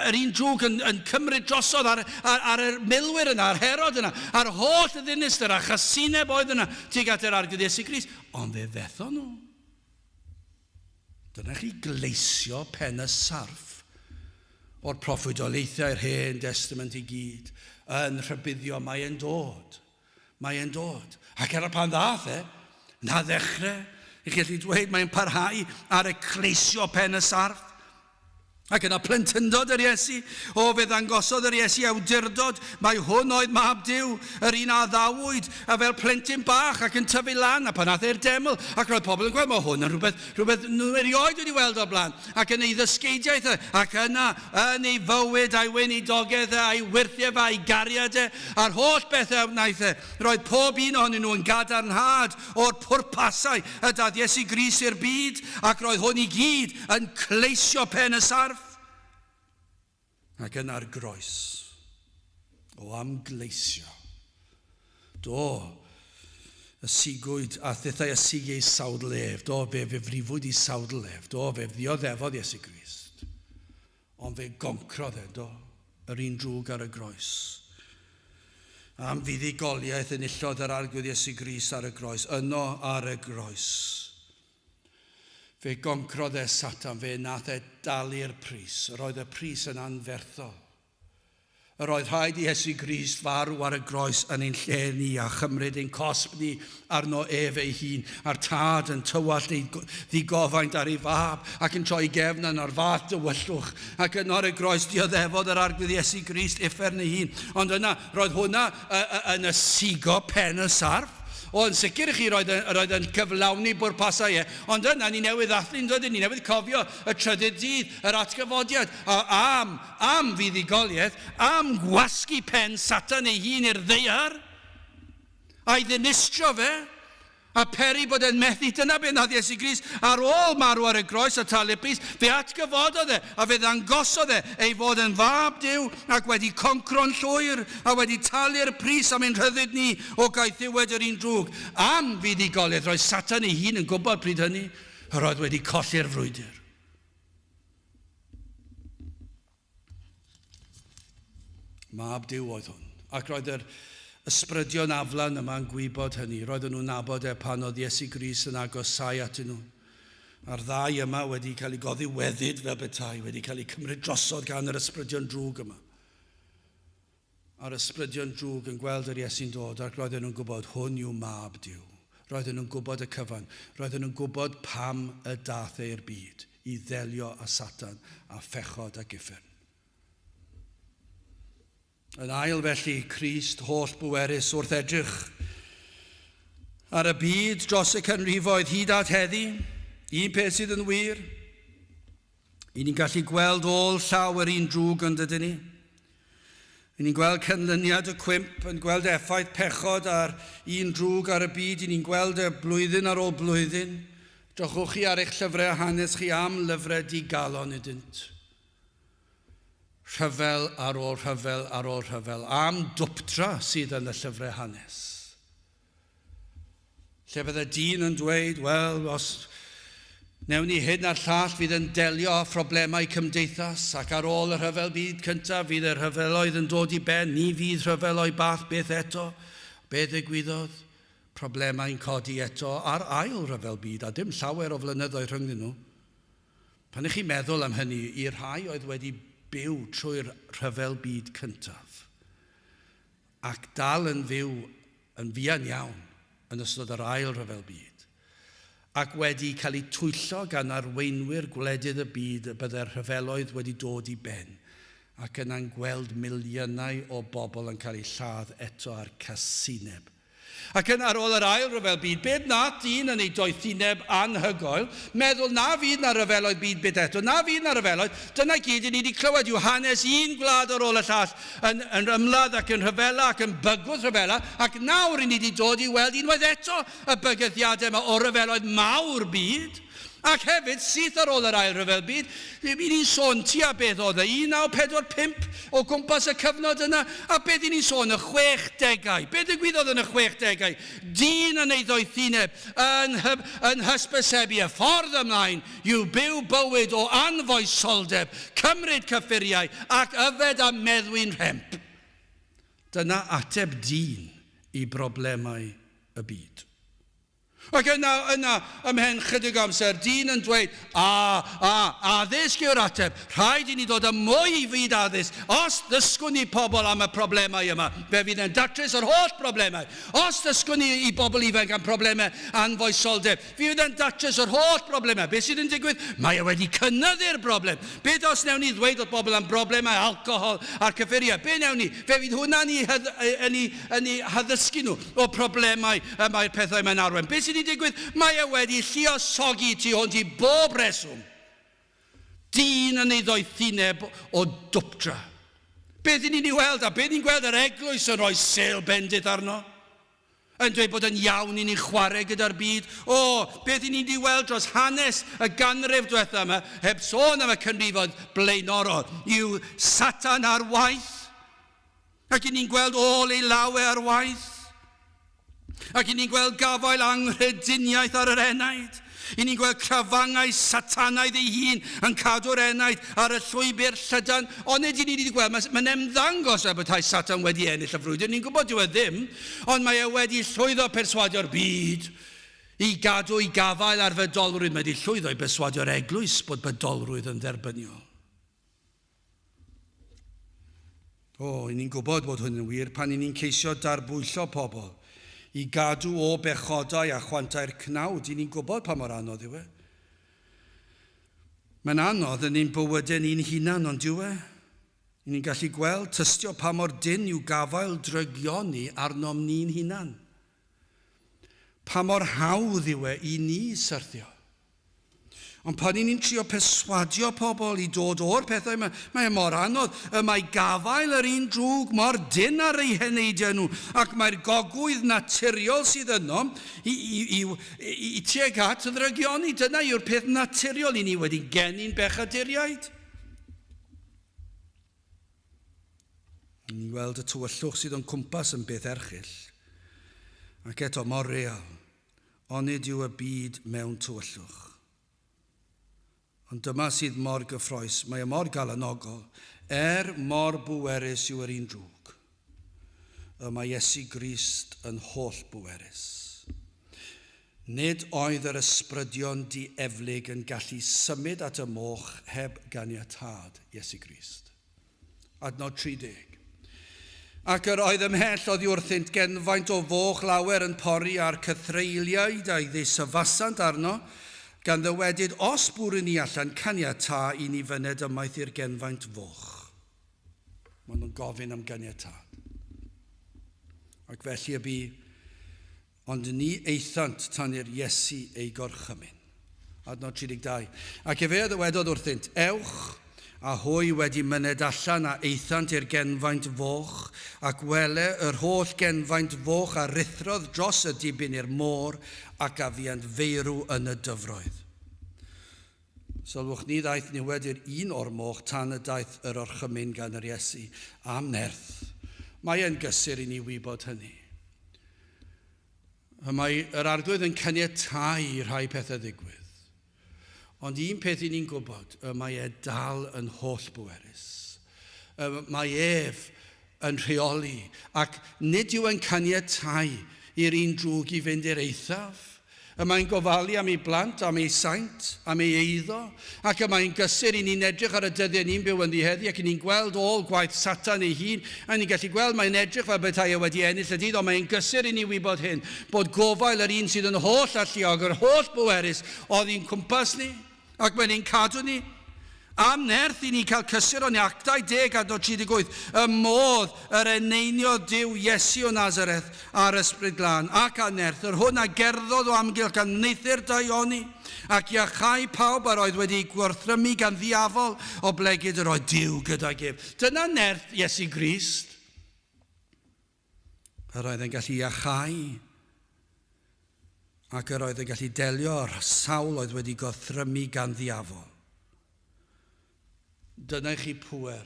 yr un drwg yn, yn cymryd drosodd ar, ar, ar y milwyr yna, ar Herod yna, a'r holl ddinistr a chasineb oedd yna tuag at yr Arglwydd Iesu Grist. Ond fe fethon nhw. Dyna chi gleisio pen y sarff o'r proffwydoliaethau'r Hen Destament i gyd yn rhybuddio mae e'n dod. Mae e'n dod. Ac ar y pan ddath e, na ddechrau, i chi allu dweud, mae'n parhau ar y cleisio pen y sarff. Ac yna plentyndod yr Iesu, o fe ddangosodd yr Iesu awdurdod, mae hwn oedd mab Duw, yr un a addawyd, a fel plentyn bach ac yn tyfu lan, a pan aeth e'r deml, ac roedd pobl yn gweld, mae hwn yn rhywbeth, rhywbeth nhw erioed wedi weld o'r blaen, ac yn ei ddysgeidiaeth e, ac yna yn ei fywyd a'i weinidogaeth e, a'i wyrthiau fe, a'i gariad e, a'r holl bethau a wnaeth e. Roedd pob un ohonyn nhw yn gadarnhad o'r pwrpasau y daeth Iesu Grist i'r byd, ac roedd hwn i gyd yn cleisio pen y sarff. Ac yna'r groes. O am gleisio. Do, y sigwyd a thithau a sigi ei sawdl ef. Do, fe fe frifwyd i sawdl ef. Do, fe ddioddefodd Iesu Grist. Ond fe goncrodd e, do, yr un drwg ar y groes. Am fuddugoliaeth enillodd yr Arglwydd Iesu Grist ar y groes, yno ar y groes. Fe goncrodd e Satan, fe nath e dalu'r pris. Roedd y pris yn anferthol. Yr oedd rhaid i Iesu Grist farw ar y groes yn ein lle ni a chymryd ein cosb ni arno ef ei hun, a'r tad yn tywallt ei ddigofaint ar ei fab ac yn troi gefn yn ar fath dywyllwch, ac yno ar y groes dioddefodd yr Arglwydd Iesu Grist uffern ei hun. Ond yna, roedd hwnna yn ysigo pen y sarff. O, yn sicr i chi, roedd, roedd yn cyflawni bwrpasau e. Ond yna, ni newydd ddathlu, yn dydyn? Ni newydd cofio y trydydd dydd, yr atgyfodiad, a am, am fuddugoliaeth, am gwasgu pen Satan ei hun i'r ddaear, a'i ddinistrio fe, a peri bod e'n methu. Dyna be nath Iesu Grist ar ôl marw ar y groes a talu'r pris. Fe atgyfododd e, a fe ddangosodd e ei fod yn fab Duw ac wedi concro'n llwyr a wedi talu'r pris am ein rhyddid ni o gaethiwed yr un drwg. Am fuddugoliaeth, roedd Satan ei hun yn gwybod pryd hynny, yr oedd wedi colli'r frwydr. Mab Duw oedd hwn. Ac roedd yr ysbrydion aflan yma'n gwybod hynny. Roedden nhw'n nabod e pan oedd Iesu Grist yn agosáu atyn nhw. A'r ddau yma wedi cael eu goddiweddyd fel petai, wedi cael eu cymryd drosodd gan yr ysbrydion drwg yma. A'r ysbrydion drwg yn gweld yr Iesu'n dod ac roedden nhw'n gwybod hwn yw mab Duw. Roedden nhw'n gwybod y cyfan. Roedden nhw'n gwybod pam y dath e i'r byd, i ddelio â Satan a phechod ac uffern. Yn ail felly, Crist holl bwerus wrth edrych ar y byd dros y canrifoedd hyd at heddi, un peth sydd yn wir, i ni'n gallu gweld ôl llaw yr un drwg yn dydyn ni. I ni'n gweld canlyniad y cwymp, yn gweld effaith pechod ar un drwg ar y byd, i ni'n gweld y blwyddyn ar ôl blwyddyn. Drychwch chi ar eich llyfrau hanes chi am lyfrau digalon iddynt. Rhyfel ar ôl rhyfel ar ôl rhyfel, am dwpdra sydd yn y llyfrau hanes. Lle bydde dyn yn dweud, wel, os newn ni hyn a'r llall fydd yn delio â phroblemau cymdeithas, ac ar ôl y rhyfel byd cyntaf fydd y rhyfeloedd yn dod i ben, ni fydd rhyfel o'i bath byth eto. Be ddigwyddodd? Problemau'n codi eto ar ail ryfel byd, a dim llawer o flynyddoedd rhyngddyn nhw. Pan ych chi'n meddwl am hynny, i'r rhai oedd wedi byw trwy'r rhyfel byd cyntaf, ac dal yn fyw yn fuan iawn yn ystod yr ail rhyfel byd, ac wedi cael eu twyllo gan arweinwyr gwledydd y byd y byddai'r rhyfeloedd wedi dod i ben, ac yna'n gweld miliynau o bobl yn cael eu lladd eto â'r casineb. Ac yna ar ôl yr Ail Ryfel Byd, beth nath dyn yn ei doethineb anhygoel, meddwl na fydd na ryfeloedd byd byth eto, na fydd na ryfeloedd, dyna gyd i ni wedi clywed yw hanes un gwlad ar ôl y llall yn, yn ymladd ac yn rhyfela ac yn bygwth rhyfela, ac nawr i ni wedi dod i weld unwaith eto y bygythiadau yma o ryfeloedd mawr byd. Ac hefyd, syth ar ôl yr Ail Ryfel Byd, i ni'n sôn tua beth oedd e, 1945, o gwmpas y cyfnod yna, a beth i ni'n sôn, y chwechdegau. Beth ddigwyddodd yn y chwechdegau? Dyn yn ei ddoethineb, yn, hyb, yn hysbysebu y ffordd ymlaen yw byw bywyd o anfoesoldeb, cymryd cyffuriau ac yfed a meddwi'n rhemp. Dyna ateb dyn i broblemau y byd. Ac yna, yna, ymhen chydig o amser, dyn yn dweud, A, a, addysg yw'r ateb. Rhaid i ni ddod â mwy i fyd addysg. Os ddysgwn ni pobl am y problemau yma, fe fydd e'n datrys yr holl broblemau. Os ddysgwn ni i bobl ifanc am problemau anfoesoldeb, fydd e'n datrys yr holl broblemau. Beth sydd yn digwydd? Mae e wedi cynyddu'r broblem. Beth os newn ni ddweud wrth bobl am broblemau alcohol a'r cyffuriau? Be newn ni? Fe fydd hwnna'n eu, yn eu haddysgu nhw o problemau y mae'r pethau mae'n arwain. Beth sydd wedi digwydd? Mae e wedi lluosogi tu hwnt i bob reswm. Dyn yn ei ddoethineb o dwpdra. Beth i ni'n ei weld, a beth ni'n gweld yr eglwys yn rhoi sêl bendith arno? Yn dweud bod yn iawn i ni chwarae gyda'r byd. O, beth i ni'n ei weld dros hanes y ganrif diwetha yma, heb sôn am y canrifoedd blaenorol, yw Satan ar waith. Ac i ni'n gweld ôl ei law e ar waith. Ac i ni'n gweld gafael anghrediniaeth ar yr enaid. I ni'n gweld crafangau satanaidd ei hun yn cadw'r enaid ar y llwybr llydan. Ond nid i ni wedi gweld, mae'n ymddangos fel petai Satan wedi ennill y frwydr. Ni'n gwybod dyw e ddim, ond mae e wedi llwyddo perswadio'r byd i gadw i gafael ar fydolrwydd. Mae wedi llwyddo i berswadio'r eglwys bod bydolrwydd yn dderbyniol. O, i ni'n gwybod bod hwn yn wir pan i ni'n ceisio darbwyllo pobl i gadw o bechodau a chwantau'r cnawd. I ni'n gwybod pa mor anodd yw e. Mae'n anodd yn ein bywydau ni'n hunan, ond yw e? I ni'n gallu gweld, tystio pa mor dynn yw gafael drygioni arnom ni'n hunan. Pa mor hawdd yw e i ni syrthio. Ond pan 'y ni'n trio perswadio pobl i dod o'r pethau yma, mae e mor anodd. Y mae gafael yr un drwg mor dynn ar eu heneidiau nhw, ac mae'r gogwydd naturiol sydd yno i, i, i, i, i tuag at ddrygioni. Dyna yw'r peth naturiol i ni wedi geni'n bechaduriaid. Ni'n gweld y tywyllwch sydd o'n cwmpas yn beth erchyll, ac eto mor real. Onid yw y byd mewn tywyllwch? Ond dyma sydd mor gyffrous, mae e mor galanogol, er mor bwerus yw yr un drwg. Y mae Iesu Grist yn holl bwerus. Nid oedd yr ysbrydion dieflig yn gallu symud at y moch heb ganiatâd Iesu Grist. Adnod 30. Ac yr oedd ymhell oddi wrthynt genfaint o foch lawer yn pori a'r cythreuliaid a'i ddeisyfasant arno, gan ddywedyd, Os bwrwn ni allan, caniatâ i ni fyned ymaith i'r genfaint foch. Maen nhw'n gofyn am ganiatâd. Ac felly y bu, ond ni aethant tan i'r Iesu eu gorchymyn. Adnod 32. Ac efe a ddywedodd wrthynt, Ewch, a hwy wedi myned allan a aethant i'r genfaint foch, ac wele yr holl genfaint foch a ruthrodd dros y dibyn i'r môr, ac a fuant feirw yn y dyfroedd. Sylwch, ni ddaeth niwed i'r un o'r moch tan y daeth yr orchymyn gan yr Iesu am nerth. Mae e'n gysur i ni wybod hynny. Y mae yr Arglwydd yn caniatáu i rhai pethau ddigwydd. Ond un peth i ni'n gwybod, y mae e dal yn holl bwerus. Y mae ef yn rheoli, ac nid yw e'n caniatáu i'r un drwg i fynd i'r eithaf. Y mae'n gofalu am ei blant, am ei saint, am ei eiddo, ac y mae'n gysur i ni'n edrych ar y dyddiau ni'n byw ynddi heddi ac i ni'n gweld ôl gwaith Satan ei hun, a ni'n gallu gweld mae'n edrych fel petai e wedi ennill y dydd, ond mae'n gysur i ni wybod hyn, bod gofael yr un sydd yn holl alluog, yr holl bwerus, oddi'n cwmpas ni, ac mae'n ein cadw ni. Am nerth i ni cael cysur o'n Actau 10 adnod 38, y modd yr eneiniodd Duw Iesu o Nazareth a'r Ysbryd Glân, ac â nerth, yr hwn a gerddodd o amgylch gan wneuthur daioni, ac iachau pawb a'r oedd wedi eu gorthrymu gan ddiafol, oblegid yr oedd Duw gydag ef. Dyna nerth Iesu Grist. Yr oedd e'n gallu iachau, ac yr oedd yn gallu delio â'r sawl oedd wedi gorthrymu gan ddiafol. Dyna i chi pŵer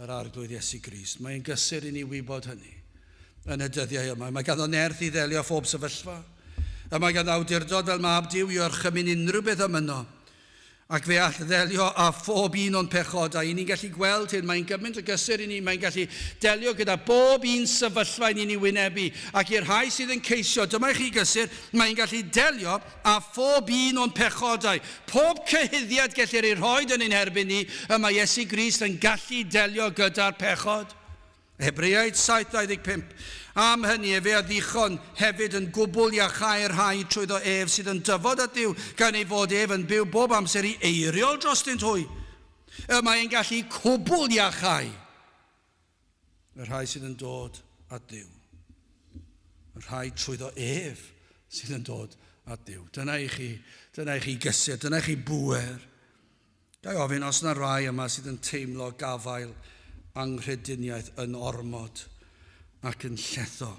yr Arglwydd Iesu Grist. Mae'n gysur i ni wybod hynny yn y dyddiau yma. Mae ganddo nerth i ddelio â phob sefyllfa. Y mae ganddo awdurdod fel mab Duw i orchymyn unrhyw beth am yno. Ac fe all ddelio â phob un o'n pechodau. I ni'n gallu gweld hyn, mae'n gymaint o gysur i ni, mae'n gallu delio gyda bob un sefyllfa i ni'n ei wynebu. Ac i'r rhai sydd yn ceisio, dyma i chi gysur, mae'n gallu delio â phob un o'n pechodau. Pob cyhuddiad gellir ei rhoi yn ein herbyn ni, y mae Iesu Grist yn gallu delio gyda'r pechod. Hebreaid 7:25. Am hynny efe a ddichon hefyd yn gwbl iachau'r rhai trwyddo ef sydd yn dyfod at Dduw, gan ei fod ef yn byw bob amser i eiriol drostynt hwy. Y mae e'n gallu cwbl iachau y rhai sydd yn dod at Dduw. Y rhai trwyddo ef sydd yn dod at Dduw. Dyna i chi, dyna i chi gysur, dyna i chi bŵer. Ga i ofyn os yna rai yma sydd yn teimlo gafael anghrediniaeth yn ormod ac yn llethol?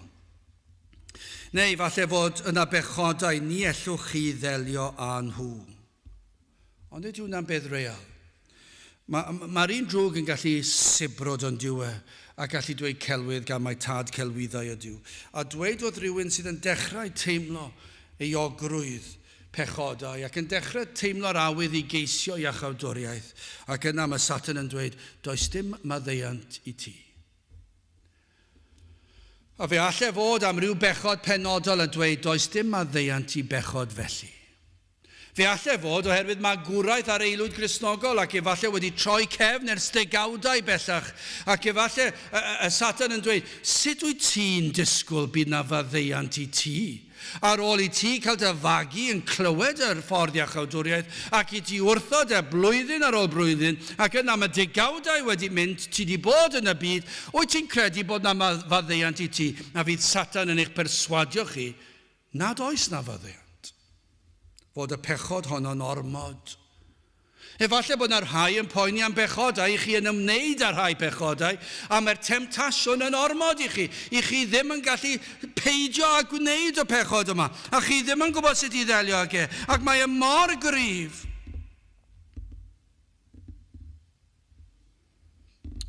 Neu falle fod yna bechodau ni ellwch chi ddelio â nhw. Ond nid yw hwnna'n beth real. Mae'r ma, ma un drwg yn gallu sibrwd ond yw e, a gallu dweud celwydd gan mai tad celwyddau ydyw. A dweud wrth rhywun sydd yn dechrau teimlo euogrwydd pechodau, ac yn dechrau teimlo'r awydd i geisio iachawdwriaeth, ac yna mae Satan yn dweud, does dim maddeuant i ti. A fe alle fod am ryw bechod penodol yn dweud, does dim maddeuant i bechod felly. Fe allai fod oherwydd magwraeth ar aelwyd Gristnogol ac efallai wedi troi cefn ers degawdau bellach ac efallai y, y, y Satan yn dweud, sut wyt ti'n disgwyl bydd na faddeuant i ti? Ar ôl i ti cael dy fagu yn clywed yr ffordd iachawdwriaeth ac i ti wrthod e blwyddyn ar ôl blwyddyn ac yna mae degawdau wedi mynd, ti di bod yn y byd, wyt ti'n credu bod na faddeuant i ti? A fydd Satan yn eich perswadio chi nad oes na faddeuant, fod y pechod honno'n ormod. Efallai bod yna rhai yn poeni am bechodau, i chi yn ymwneud â rhai pechodau, a mae'r temtasiwn yn ormod i chi. I chi ddim yn gallu peidio â gwneud y pechod yma, a chi ddim yn gwybod sut i ddelio ag e, ac mae e mor gryf.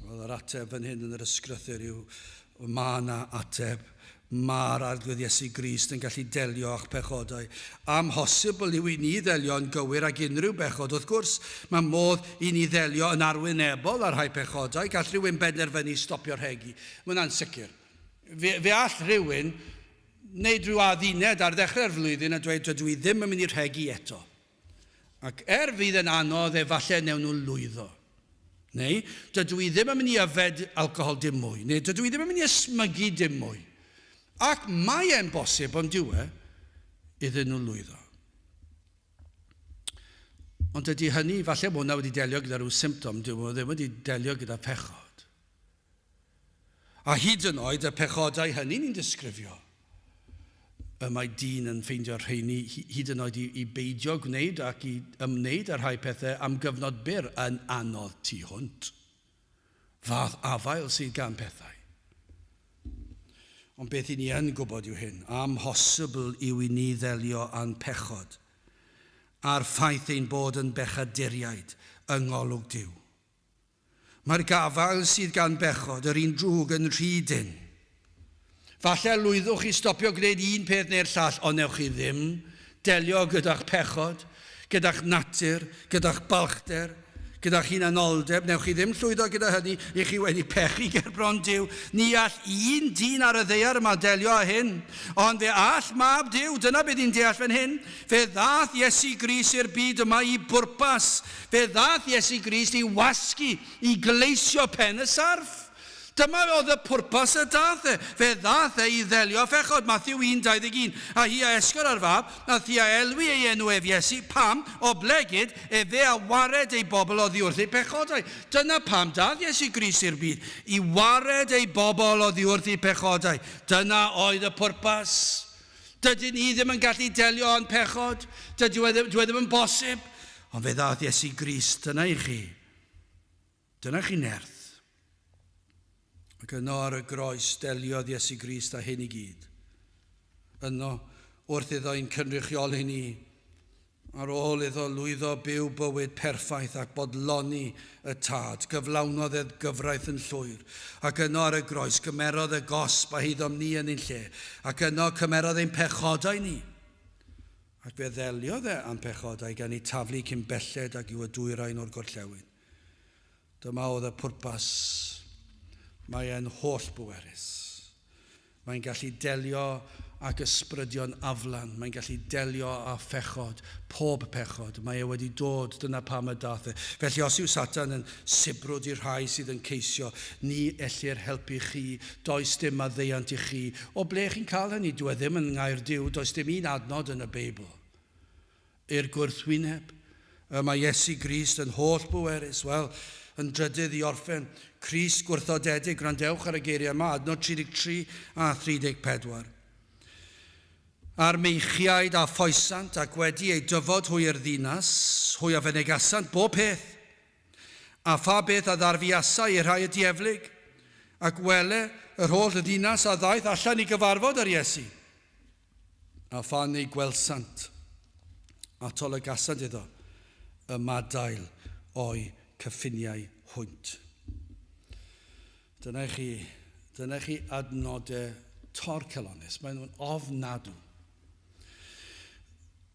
Wel, yr ateb fan hyn yn yr ysgrythyr yw, mae yna ateb. Mae'r Arglwydd Iesu Grist yn gallu delio â'ch pechodau. Amhosibl yw i ni ddelio yn gywir ag unrhyw bechod. Wrth gwrs, mae modd i ni ddelio yn arwynebol â rhai pechodau. Gall rhywun benderfynu stopio rhegi. Mae hwnna'n sicr. Fe, fe all rhywun wneud rhyw adduned ar ddechrau'r flwyddyn a dweud, dydw i ddim yn mynd i rhegi eto. Ac er fydd yn anodd, efallai newn nhw lwyddo. Neu, dydw i ddim yn mynd i yfed alcohol dim mwy. Neu, dydw i ddim yn mynd i ysmygu dim mwy. Ac mae e'n bosib, ond dyw e, iddyn nhw lwyddo. Ond dydy hynny, falle bod hwnna wedi delio gyda rhyw symptom, dyw e ddim wedi delio gyda phechod. A hyd yn oed y pechodau hynny ni'n disgrifio, y mae dyn yn ffeindio'r rheini hyd yn oed i, i beidio gwneud ac i ymwneud â rhai pethau am gyfnod byr yn anodd tu hwnt. Fath afael sydd gan pethau. Ond beth i ni yn gwybod yw hyn, amhosibl yw i ni ddelio â'n pechod, a'r ffaith ein bod yn bechaduriaid yng ngolwg Duw. Mae'r gafael sydd gan bechod, yr un drwg, yn rhy dynn. Falle lwyddwch chi stopio gwneud un peth neu'r llall, ond newch chi ddim delio gyda'ch pechod, gyda'ch natur, gyda'ch balchder, gyda'ch hunanoldeb. Newch chi ddim llwyddo gyda hynny, i chi wedi pechu ger bron Duw. Ni all un dyn ar y ddaear yma delio â hyn, ond fe all Mab Duw, dyna beth ni'n deall fan hyn. Fe ddaeth Iesu Grist i'r byd yma i bwrpas. Fe ddaeth Iesu Grist i wasgu, i gleisio pen y sarff. Dyma oedd y pwrpas y daeth e. Fe ddaeth e i ddelio â phechod, Mathew 1, 21. A hi a esgor ar fab, a thi a elwi ei enw ef Iesu. Pam? Oblegid, efe a wared ei bobl oddi wrth eu pechodau. Dyna pam daeth Iesu Grist i'r byd, i wared ei bobl oddi wrth eu pechodau. Dyna oedd y pwrpas. Dydyn ni ddim yn gallu delio â'n pechod. Dydy e ddim, dyw e ddim yn bosib. Ond fe ddaeth Iesu Grist, dyna i chi. Dyna chi nerth. Ac yno ar y groes deliodd Iesu Grist â hyn i gyd. Yno, wrth iddo ein cynrychioli ni, Ar ôl iddo lwyddo byw bywyd perffaith ac bodloni y Tad, gyflawnodd ef gyfraith yn llwyr, ac yno ar y groes gymerodd y gosb a huddom ni yn ein lle, ac yno cymerodd ein pechodau ni. Ac fe ddeliodd e â'n pechodau gan eu taflu cyn belled ag yw y dwyrain o'r gorllewin. Dyma oedd y pwrpas. Mae e'n holl bwerus. Mae'n gallu delio ag ysbrydion aflan, mae'n gallu delio â phechod, pob pechod. Mae e wedi dod, dyna pam y daeth e. Felly os yw Satan yn sibrwd i'r rhai sydd yn ceisio, ni ellir helpu chi, does dim maddeuant i chi. O ble chi'n cael hynny? Dyw e ddim yn ngair Duw, does dim un adnod yn y Beibl. I'r gwrthwyneb, y mae Iesu Grist yn holl bwerus. Wel, yn drydydd i orffen, Crist gwrthodedig, gwrandewch ar y geiriau yma, adnod 33 a 34. A'r meichiaid a ffoesant ac wedi eu dyfod hwy i'r ddinas, hwy a fynegasant bob peth. A pha beth a ddarfuasai i'r rhai y dieflig? Ac wele, yr holl ddinas a ddaeth allan i gyfarfod â'r Iesu. A phan ei gwelsant, atolygasant iddo ymadael o'i cyffiniau hwynt. Dyna i chi, dyna i chi adnodau torcalonnus. Maen nhw'n ofnadw.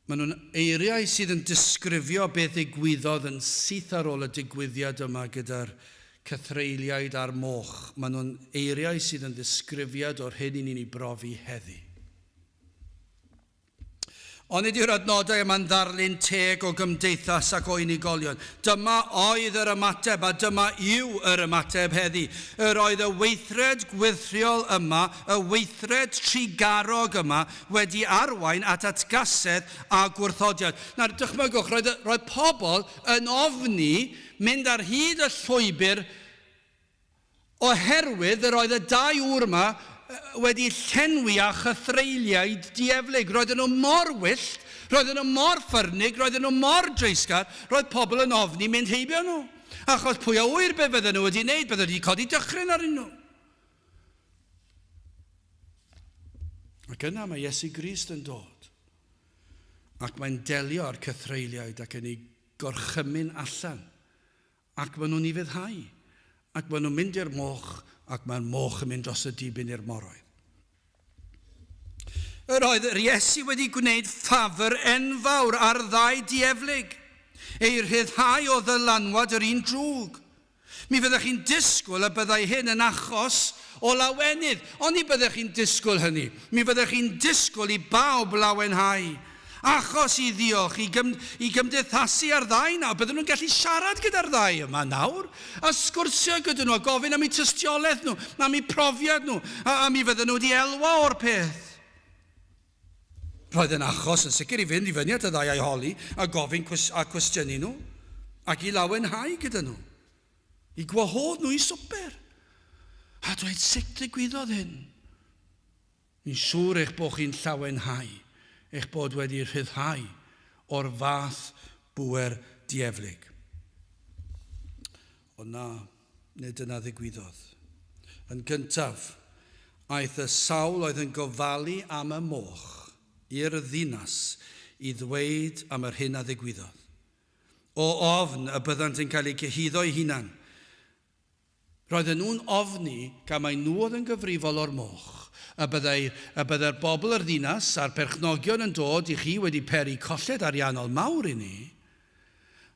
Maen nhw'n eiriau sydd yn disgrifio beth ddigwyddodd yn syth ar ôl y digwyddiad yma gyda'r cythreuliaid a'r moch. Maen nhw'n eiriau sydd yn ddisgrifiad o'r hyn i ni'n ei brofi heddi. Ond nid yw'r adnodau yma'n ddarlun teg o gymdeithas ac o unigolion. Dyma oedd yr ymateb, a dyma yw yr ymateb heddi. Yr oedd y weithred gwyrthiol yma, y weithred trugarog yma, wedi arwain at atgasedd a gwrthodiad. Nawr, dychmygwch, roedd, roedd pobl yn ofni mynd ar hyd y llwybr Oherwydd yr oedd y dau ŵr yma wedi llenwi â chythreuliaid dieflig. Roedden nhw mor wyllt, roedden nhw mor ffyrnig, roedden nhw mor dreisgar, roedd pobl yn ofni mynd heibio nhw. Achos pwy a ŵyr be fydden nhw wedi wneud, bydden nhw wedi codi dychryn arnyn nhw. Ac yna mae Iesu Grist yn dod. Ac mae'n delio â'r cythreuliaid ac yn ei gorchymyn allan. Ac maen nhw'n ufuddhau. Ac maen nhw'n mynd i'r moch, ac mae'r moch yn mynd dros y dibyn i'r moroedd. Yr oedd yr Iesu wedi gwneud ffafr enfawr ar ddau dieflig, ei rhyddhau o ddylanwad yr un drwg. Mi fyddech chi'n disgwyl y byddai hyn yn achos o lawenydd, ond ni byddech chi'n disgwyl hynny. Mi fyddech chi'n disgwyl i bawb lawenhau. Achos i ddiolch, i, gym, i gymdeithasu â'r ddau nawr. Bydden nhw'n gallu siarad gyda'r ddau yma nawr, a sgwrsio gyda nhw, a gofyn am eu tystiolaeth nhw, am eu profiad nhw, a, a mi fydden nhw wedi elwa o'r peth. Roedd yn achos yn sicr i fynd i fyny at y ddau a'i holi, a gofyn a cwestiynu nhw, ac i lawenhau gyda nhw. I gwahodd nhw i swper. A dweud, sut ddigwyddodd hyn? Ni'n siŵr eich bod chi'n llawenhau eich bod wedi rhyddhau o'r fath bŵer dieflig. Ond na, nid dyna ddigwyddodd. Yn gyntaf, aeth y sawl oedd yn gofalu am y moch i'r ddinas i ddweud am yr hyn a ddigwyddodd. O ofn y byddant yn cael eu cyhuddo eu hunain, Roedden nhw'n ofni, gan mai nhw oedd yn gyfrifol o'r moch, y byddai, y byddai'r bobl yr ddinas a'r perchnogion yn dod i chi wedi peri colled ariannol mawr i ni.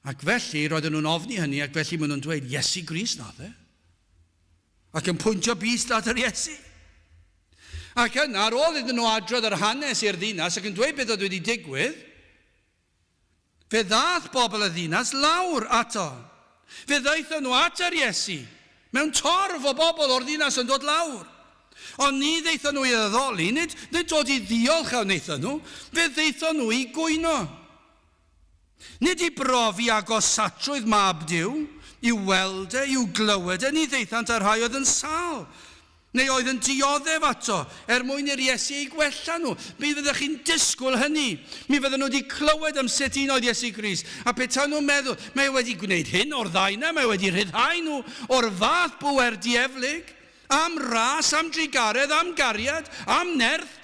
Ac felly, roedden nhw'n ofni hynny, ac felly maen nhw'n dweud, Iesu Grist nath e. Ac yn pwyntio bys at yr Iesu. Ac yna, ar ôl iddyn nhw adrodd yr hanes i'r ddinas ac yn dweud beth oedd wedi digwydd, Fe ddaeth bobl y ddinas lawr ato. Fe ddaethon nhw at yr Iesu, mewn torf o bobl o'r ddinas yn dod lawr. Ond ni ddaethon nhw i addoli, nid, nid dod i ddiolch a wnaethon nhw, fe ddaethon nhw i gwyno. Nid i brofi agosatrwydd mab Duw, i'w weld e, i'w glywed e, ni ddaethant â'r rhai oedd yn sâl. Neu oedd yn dioddef ato, er mwyn i'r Iesu eu gwella nhw. Mi fyddech chi'n disgwyl hynny. Mi fydden nhw wedi clywed am sut un oedd Iesu Grist. A petai nhw'n meddwl, mae e wedi gwneud hyn o'r ddau 'na, mae e wedi rhyddhau nhw o'r fath bŵer dieflig, am ras, am drugaredd, am gariad, am nerth.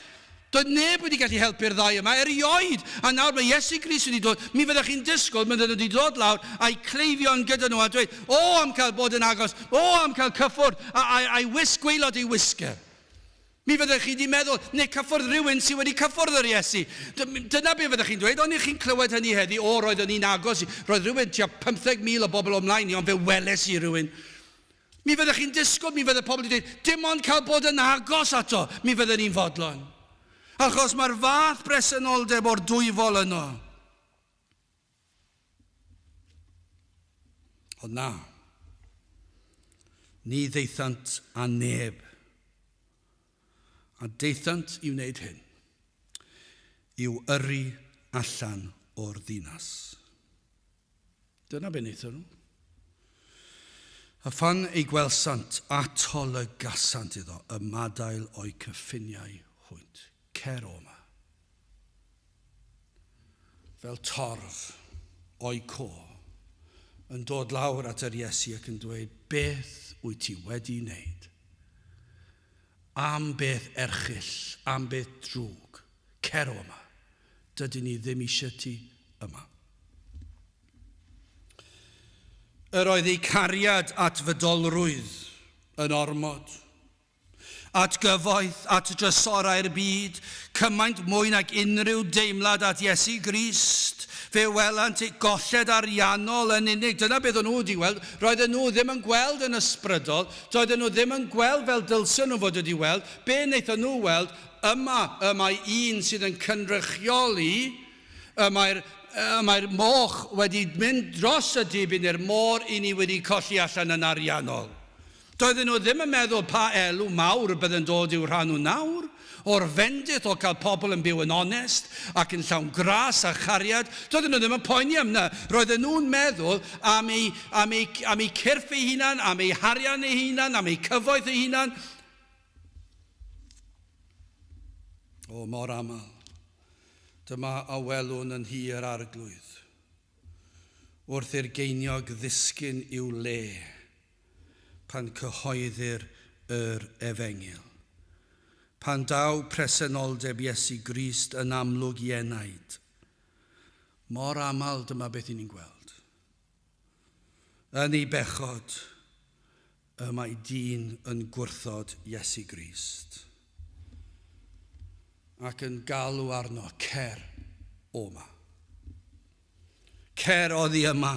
Doedd neb wedi gallu helpu'r ddau yma erioed, a nawr mae Iesu Grist wedi dod, mi fyddech chi'n disgwyl bydden nhw wedi dod lawr a'u cleifion gyda nhw a dweud, O, am cael bod yn agos, o, am cael cyffwrdd a'i wisg gwaelod ei wisg e. Mi fyddech chi wedi meddwl, neu cyffwrdd rhywun sydd wedi cyffwrdd yr Iesu. Dyna be fyddech chi'n dweud, ond chi'n clywed hynny heddi, o, roeddwn i'n agos, roedd rhywun tua 15,000 o bobl o mlaen i, ond fe weles i rhywun. Mi fyddech chi'n disgwyl, mi fydde pobl wedi dweud, dim ond cael bod yn agos ato, mi fydden ni'n fodlon. Achos mae'r fath bresenoldeb o'r dwyfol yno. Ond na, ni ddaethant â neb. A daethant i wneud hyn, i'w yrru allan o'r ddinas. Dyna be wnaethon nhw. A phan ei gwelsant, atolygasant iddo ymadael o'u cyffiniau hwynt. Cer o yma. Fel torf o'i co, yn dod lawr at yr Iesu ac yn dweud, beth wyt ti wedi wneud? Am beth erchyll, am beth drwg, cer o yma. Dydyn ni ddim eisiau ti yma. Yr oedd eu cariad at fydolrwydd yn ormod. At gyfoeth, at drysorau'r byd, cymaint mwy nag unrhyw deimlad at Iesu Grist. Fe welant eu golled ariannol yn unig. Dyna beth o'n nhw wedi weld. Roedden nhw ddim yn gweld yn ysbrydol. Doedden nhw ddim yn gweld fel dylsen nhw fod wedi weld. Be wnaethon nhw weld? Yma y mae un sydd yn cynrychioli. Y mae'r, y mae'r moch wedi mynd dros y dibyn i'r môr i ni wedi colli allan yn ariannol. Doedden nhw ddim yn meddwl pa elw mawr bydd yn dod i'w rhan nhw nawr, o'r fendith o cael pobl yn byw yn onest ac yn llawn gras a chariad. Doedden nhw ddim yn poeni am 'na. Roedden nhw'n meddwl am eu, am eu, am eu cyrff eu hunan, am eu harian eu hunan, am eu cyfoeth eu hunan. O, mor aml. Dyma a welwn yn nhŷ yr Arglwydd, wrth i'r geiniog ddisgyn i'w le pan cyhoeddir yr efengyl. Pan daw presenoldeb Iesu Grist yn amlwg i enaid. Mor aml dyma beth i ni'n gweld. Yn ei bechod, y mae dyn yn gwrthod Iesu Grist ac yn galw arno, cer o 'ma. Cer oddi yma.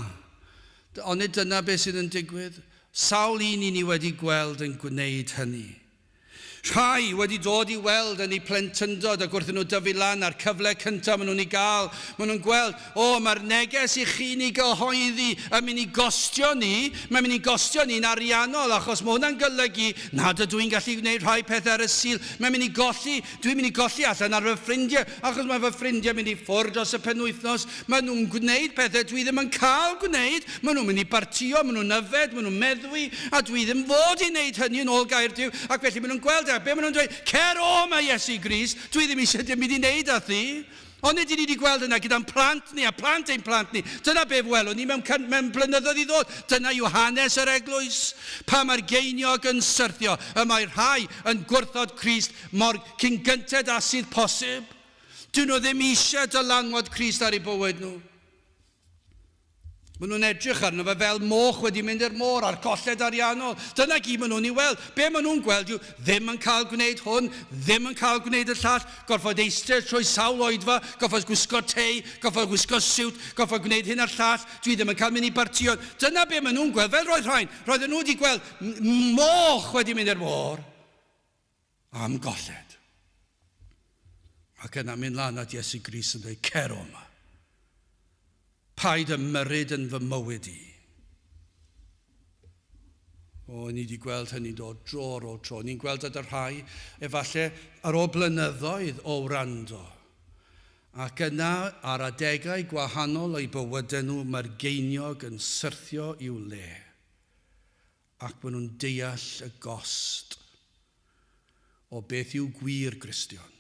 Onid dyna beth sydd yn digwydd? Sawl un i ni wedi gweld yn gwneud hynny. Rhai wedi dod i weld yn eu plentyndod ac wrth nhw dyfu lan a'r cyfle cyntaf maen nhw'n ei gael, maen nhw'n gweld, o, mae'r neges i chi'n ei gyhoeddi yn mynd i gostio ni, mae'n mynd i gostio ni'n ariannol achos mae hwnna'n golygu nad ydw i'n gallu gwneud rhai pethau ar y Sul, mae'n mynd i golli, dwi'n mynd i golli allan ar fy ffrindiau achos mae fy ffrindiau mynd i ffwrdd dros y penwythnos, maen nhw'n gwneud pethau dwi ddim yn cael gwneud, maen nhw'n mynd i bartïo, maen nhw'n yfed, maen nhw'n meddwi, A dwi ddim fod i wneud hynny yn ôl gair Duw. Ac felly maen nhw'n gweld e, a be maen nhw'n dweud? Cer o 'ma, Iesu Grist, dwi ddim eisiau dim byd i wneud â thi. Ond nid i ni wedi gweld yna gyda'n plant ni a plant ein plant ni. Dyna be welwn ni mewn, mewn blynyddoedd i ddod. Dyna yw hanes yr eglwys. Pa mae'r geiniog yn syrthio, y mae rhai yn gwrthod Crist mor cyn gynted â sydd posib. Dyn nhw ddim eisiau dylanwad Crist ar eu bywyd nhw. Maen nhw'n edrych arno fe fel moch wedi mynd i'r môr a'r colled ariannol. Dyna gyd maen nhw'n ei weld. Be maen nhw'n gweld yw ddim yn cael gwneud hwn, ddim yn cael gwneud y llall, gorfod eistedd trwy sawl oedfa, gorfod gwisgo tei, gorfod gwisgo siwt, gorfod gwneud hyn a'r llall, dwi ddim yn cael mynd i bartïon. Dyna be maen nhw'n gweld. Fel roedd rhain, roedden nhw wedi gweld moch wedi mynd i'r môr am golled. Ac yna mynd lan at Iesu Grist yn dweud, cer o yma. Paid ymyrryd yn fy mywyd i. O, ni wedi gweld hynny'n dod dro ar ôl tro. Ni'n gweld y rhai, efallai, ar ôl blynyddoedd o wrando. Ac yna, ar adegau gwahanol o'i bywydau nhw, mae'r geiniog yn syrthio i'w le. Ac maen nhw'n deall y gost o beth yw gwir Gristion.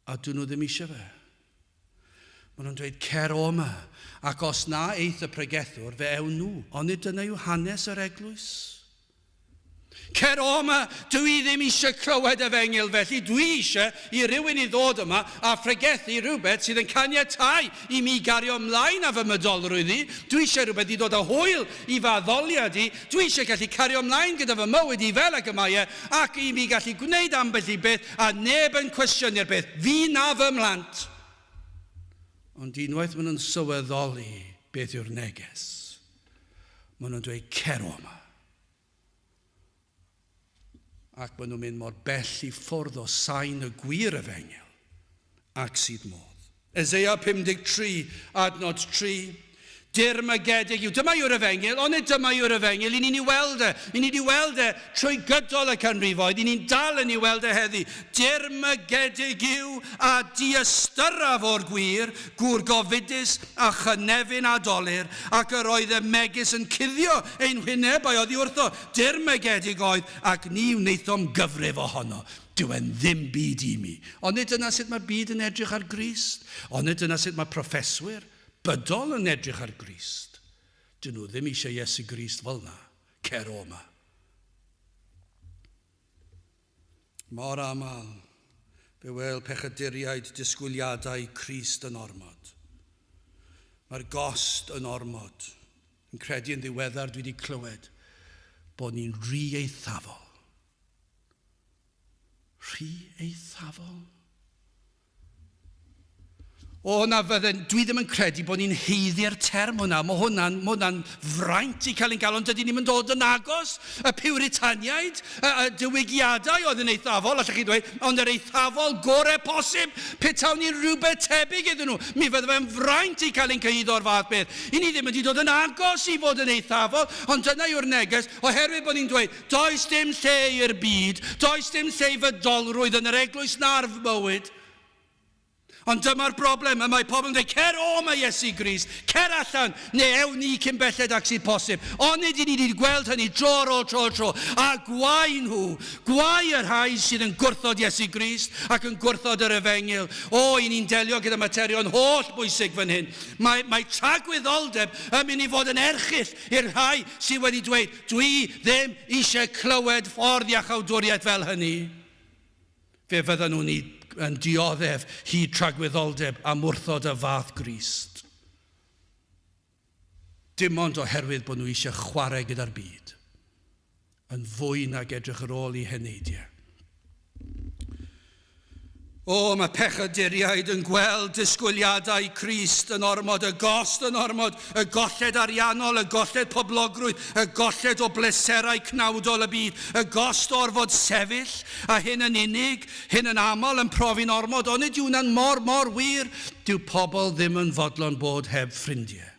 A dyn nhw ddim eisiau fe. Maen nhw'n dweud, cer o yma. Ac os na eith y pregethwr, fe ewn nhw. Onid dyna yw hanes yr eglwys? Cer o yma, dw i ddim eisiau clywed efengyl felly, dwi eisiau i rywun i ddod yma a phregethu rhywbeth sydd yn caniatáu i mi gario ymlaen â fy mydolrwydd i, dwi eisiau rhywbeth i ddod â hwyl i fy addoliad i, dwi eisiau gallu cario ymlaen gyda fy mywyd i fel ag y mae e, ac i mi gallu gwneud ambell i beth a neb yn cwestiynu'r peth, fi na fy mhlant. Ond unwaith maen nhw'n sylweddoli beth yw'r neges, maen nhw'n dweud cer o yma. Ac maen nhw'n mynd mor bell i ffwrdd o sain y gwir efengyl ac sydd modd. Eseia 53, adnod 3. Dirmygedig yw. Dyma yw'r efengyl, onid dyma yw'r efengyl, i ni'n ei weld e. I ni wedi weld e trwy gydol y canrifoedd, i ni'n dal yn ei weld e heddi. Dirmygedig yw a diystyraf o'r gwir, Gŵr gofidus a chynefin a dolur, ac yr oedd ef megis yn cuddio ein hwynebau oddi wrtho, dirmygedig oedd, ac ni wnaethom gyfrif ohono. Dyw e'n ddim byd i mi. Onid dyna sut mae'r byd yn edrych ar Grist? Onid dyna sut mae proffeswyr bydol yn edrych ar Grist? Dyn nhw ddim eisiau Iesu Grist fel 'na. Cer o 'ma. Mor aml, fe wêl pechaduriaid disgwyliadau Crist yn ormod. Mae'r gost yn ormod. Yn credu yn ddiweddar dwi wedi clywed bod ni'n rhy eithafol. Rhy eithafol? O, na fydden, dwi ddim yn credu bod ni'n haeddu'r term hwnna. Mae hwnna'n ma hwnna fraint i cael ein gael, ond dydy ni'n mynd dod yn agos. Y Puritaniaid, y, y diwygiadau oedd yn eithafol, allech chi dweud, ond yr eithafol gorau posib, petawn ni'n rhywbeth tebyg iddyn nhw. Mi fydde fe'n fraint i cael ein cyhuddo o'r fath beth. I ni ddim wedi dod yn agos i fod yn eithafol, ond dyna yw'r neges, oherwydd bod ni'n dweud, does dim lle i'r byd, does dim lle i fydolrwydd yn yr eglwys na'r bywyd. Ond dyma'r broblem, y mae pobl yn dweud, cer o mae Iesu Grist, cer allan, neu ewn ni cyn belled ag sydd posib. Onid i ni wedi gweld hynny dro ar ôl tro ar tro. A gwae nhw, gwae y rhai sydd yn gwrthod Iesu Grist ac yn gwrthod yr efengyl. O, i ni'n delio gyda materion holl bwysig fan hyn. Mae, mae tragwyddoldeb yn mynd i fod yn erchyll i'r rhai sydd wedi dweud, dwi ddim eisiau clywed ffordd iachawdwriaeth fel hynny. Fe fyddan nhw'n yn dioddef hyd tragwyddoldeb am wrthod y fath Grist. Dim ond oherwydd bod nhw eisiau chwarae gyda'r byd, yn fwy nag edrych ar ôl i heneidiau. O, mae pechaduriaid yn gweld disgwyliadau Crist yn ormod, y gost yn ormod, y golled ariannol, y golled poblogrwydd, y golled o bleserau cnawdol y byd, y gost o orfod sefyll, a hyn yn unig, hyn yn aml yn profi'n ormod, onid yw hwnna'n mor, mor wir? Dyw pobl ddim yn fodlon bod heb ffrindiau.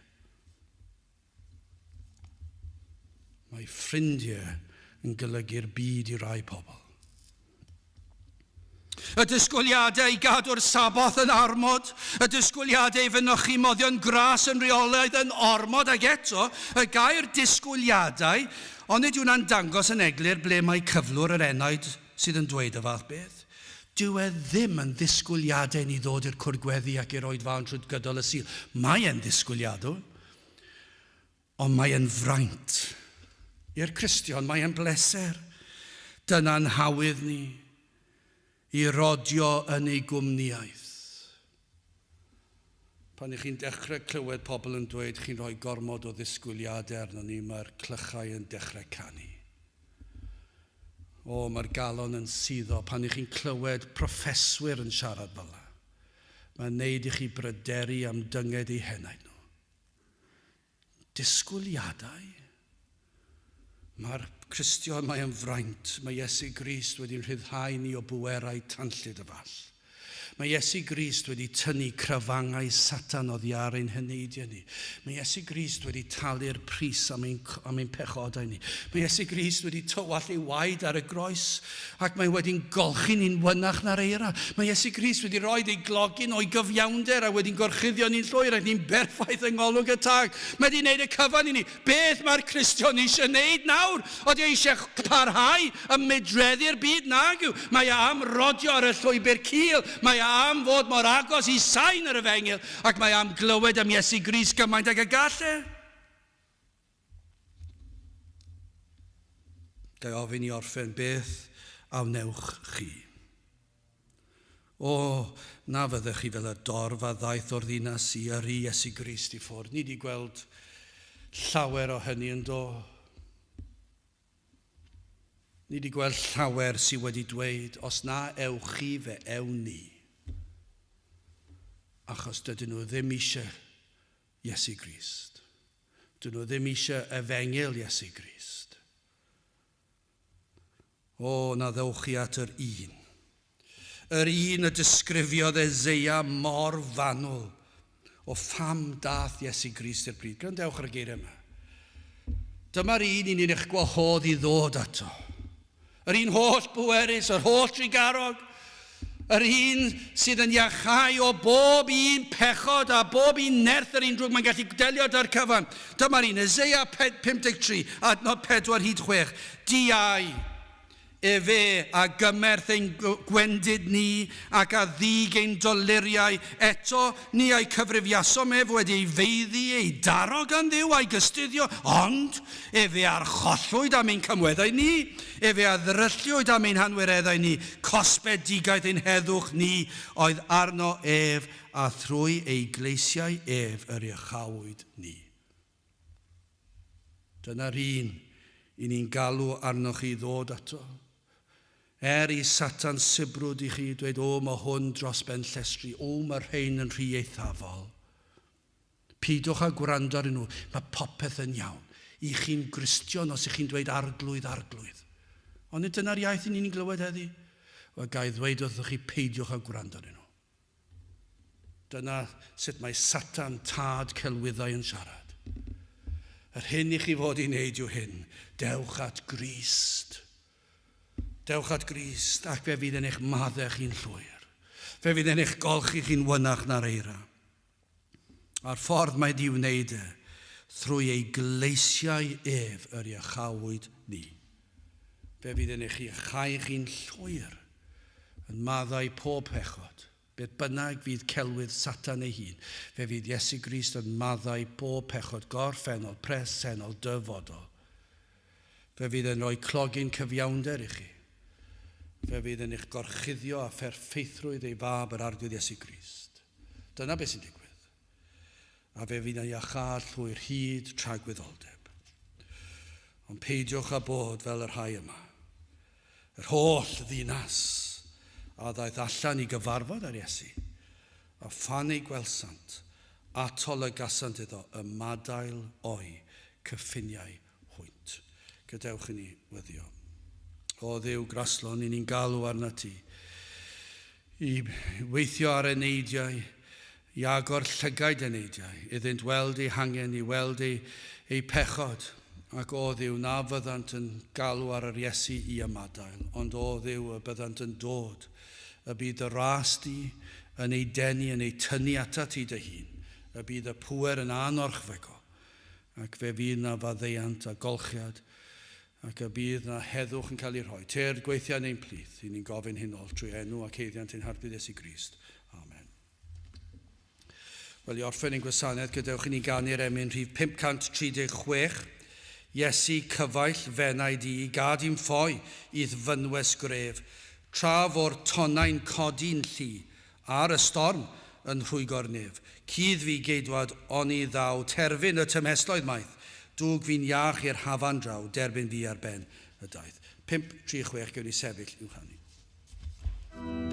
Mae ffrindiau yn golygu'r byd i rai pobl. Y disgwyliadau i gadw'r Saboth yn armod, y disgwyliadau i fynychu moddion gras yn rheolaidd yn ormod, ac eto, y gair disgwyliadau, onid yw hwnna'n dangos yn eglur ble mae cyflwr yr enaid sydd yn dweud y fath beth? Dyw e ddim yn ddisgwyliadau ni ddod i'r cwrdd gweddi ac i'r oedfaon trwy gydol y Sul. Mae e'n ddisgwyliadw. Ond mae e'n fraint. I'r Cristion, mae e'n bleser. Dyna'n hawydd ni, i rodio yn ei gwmnïaeth. Pan ych chi'n dechrau clywed pobl yn dweud chi'n rhoi gormod o ddisgwyliadau arno ni, mae'r clychau yn dechrau canu. O, mae'r galon yn suddo pan ych chi'n clywed proffeswyr yn siarad fel yna. Mae'n neud i chi bryderu am dynged eu henaid nhw. Disgwyliadau? Mae'r Cristion, mae yn fraint. Mae Iesu Grist wedi'n rhyddhau ni o bwerau tanllyd y fall. Mae Iesu Grist wedi tynnu crafangau Satan oddi ar ein heneidiau ni. Mae Iesu Grist wedi talu'r pris am ein, am ein pechodau ni. Mae Iesu Grist wedi tywallt ei waed ar y groes ac mae wedi'n golchi ni'n wynach na'r eira. Mae Iesu Grist wedi rhoi ei glogyn o'i gyfiawnder a wedi'n gorchuddio ni'n llwyr ac ni'n berffaith yng ngolwg y Tad. Mae wedi gwneud y cyfan i ni. Beth mae'r Cristion eisiau wneud nawr? Odi e eisiau parhau ym mudreddi'r byd? Nag yw. Mae e am rodio ar y llwybr cul. Mae e am fod mor agos i sain yr efengyl ac mae e am glywed am Iesu Grist gymaint ag y gall e. Ga i ofyn i orffen beth a wnewch chi? O, na fyddech chi fel y dorf a ddaeth o'r ddinas i yrru Iesu Grist i ffwrdd. Ni wedi gweld llawer o hynny yn do. Ni wedi gweld llawer sydd wedi dweud, os na ewch chi, fe ewn ni. Achos dydyn nhw ddim eisiau Iesu Grist. Dyn nhw ddim eisiau efengyl Iesu Grist. O, na ddewch chi at yr un. Yr un y disgrifiodd Eseia mor fanwl o pham dath Iesu Grist i'r bryd. Gwrandewch ar y geiriau yma. Dyma'r un i ni'n eich gwahodd i ddod ato. Yr un holl bwerus, yr holl trugarog, yr un sydd yn iachau o bob un pechod a bob un nerth yr un drwg, mae'n gallu delio da'r cyfan. Dyma'r un, Eseia 53, adnod 4 hyd 6. Diau, efe a gymerth ein gwendid ni ac a ddug ein doluriau, eto ni a'i cyfrifiasom ef wedi ei feiddi, ei daro gan Dduw a'i gystuddio, ond efe a'r chollwyd am ein camweddau ni, efe a ddrylliwyd am ein hanwireddau ni, cosbedigaeth ein heddwch ni oedd arno ef, a thrwy ei gleisiau ef yr iachawyd ni. Dyna'r un i ni'n galw arnoch chi ddod ato. Er i Satan sibrwd i chi dweud, o, mae hwn dros ben llestri, o, mae rhain yn rhy eithafol. Pidwch â gwrando arnyn nhw, mae popeth yn iawn. I chi'n Gristion os ych chi'n dweud arglwydd, arglwydd. Ond nid dyna'r iaith i ni'n glywed heddi. Wel, ga i ddweud wrthych chi, peidiwch â gwrando arnyn nhw. Dyna sut mae Satan, tad celwyddau, yn siarad. Yr hyn i chi fod i wneud yw hyn. Dewch at Grist. Dewch at Grist ac fe fydd yn eich maddau chi'n llwyr. Fe fydd yn eich golchi chi'n wynach na'r eira. A'r ffordd mae di wneud e, thrwy ei gleisiau ef yr iachawyd ni. Fe fydd yn eich iachau chi'n llwyr, yn maddau pob pechod. Beth bynnag fydd celwydd Satan ei hun, fe fydd Iesu Grist yn maddau pob pechod gorffennol, presennol, dyfodol. Fe fydd yn rhoi clogyn cyfiawnder i chi. Fe fydd yn eich gorchuddio â pherffeithrwydd ei fab yr Arglwydd Iesu Grist. Dyna beth sy'n digwydd. A fe fydd yn iachâd llwyr hyd tragwyddoldeb. Ond peidiwch â bod fel y rhai yma. Yr holl ddinas a ddaeth allan i gyfarfod ar Iesu, a phan ei gwelsant, atolygasant iddo ymadael o'i cyffiniau hwynt. Gadewch i ni weddio. O Dduw graslon, i ni'n galw arnat ti i weithio ar eneidiau, i agor llygaid eneidiau, iddynt weld eu hangen, i weld eu pechod, ac o Dduw na fyddant yn galw ar yr Iesu i ymadael, ond o Dduw y byddant yn dod, y bydd y ras di yn ei denu, yn ei tynnu atat ti dy hun, y bydd y pŵer yn anorchfygol, ac fe fydd na faddeuant a golchiad, ac y bydd na heddwch yn cael ei rhoi. Tyrd gweithia yn ein plith, i ni'n gofyn hyn oll trwy enw ac haeddiant ein Harglwydd Iesu Grist. Amen. Wel, i orffen ein gwasanaeth, gadewch i ni ganu'r emyn rhif 536. Iesu cyfaill f'enaid i, gad i'm ffoi i'th fynwes gref, tra fo'r tonnau'n codi'n llu, ar y storm yn rhwygo'r nef. Cudd fi geidwad oni ddaw terfyn y tymhestloedd maith, dwg fi'n iach i'r hafan draw, derbyn fi ar ben y daith. 5, 3, 6, gewn ni sefyll i'w chanu.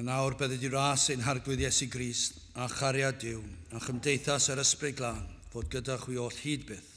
A nawr bydded i ras ein Harglwydd Iesu Grist, a chariad Duw, a chymdeithas yr Ysbryd Glân, fod gyda chwi oll hyd byth.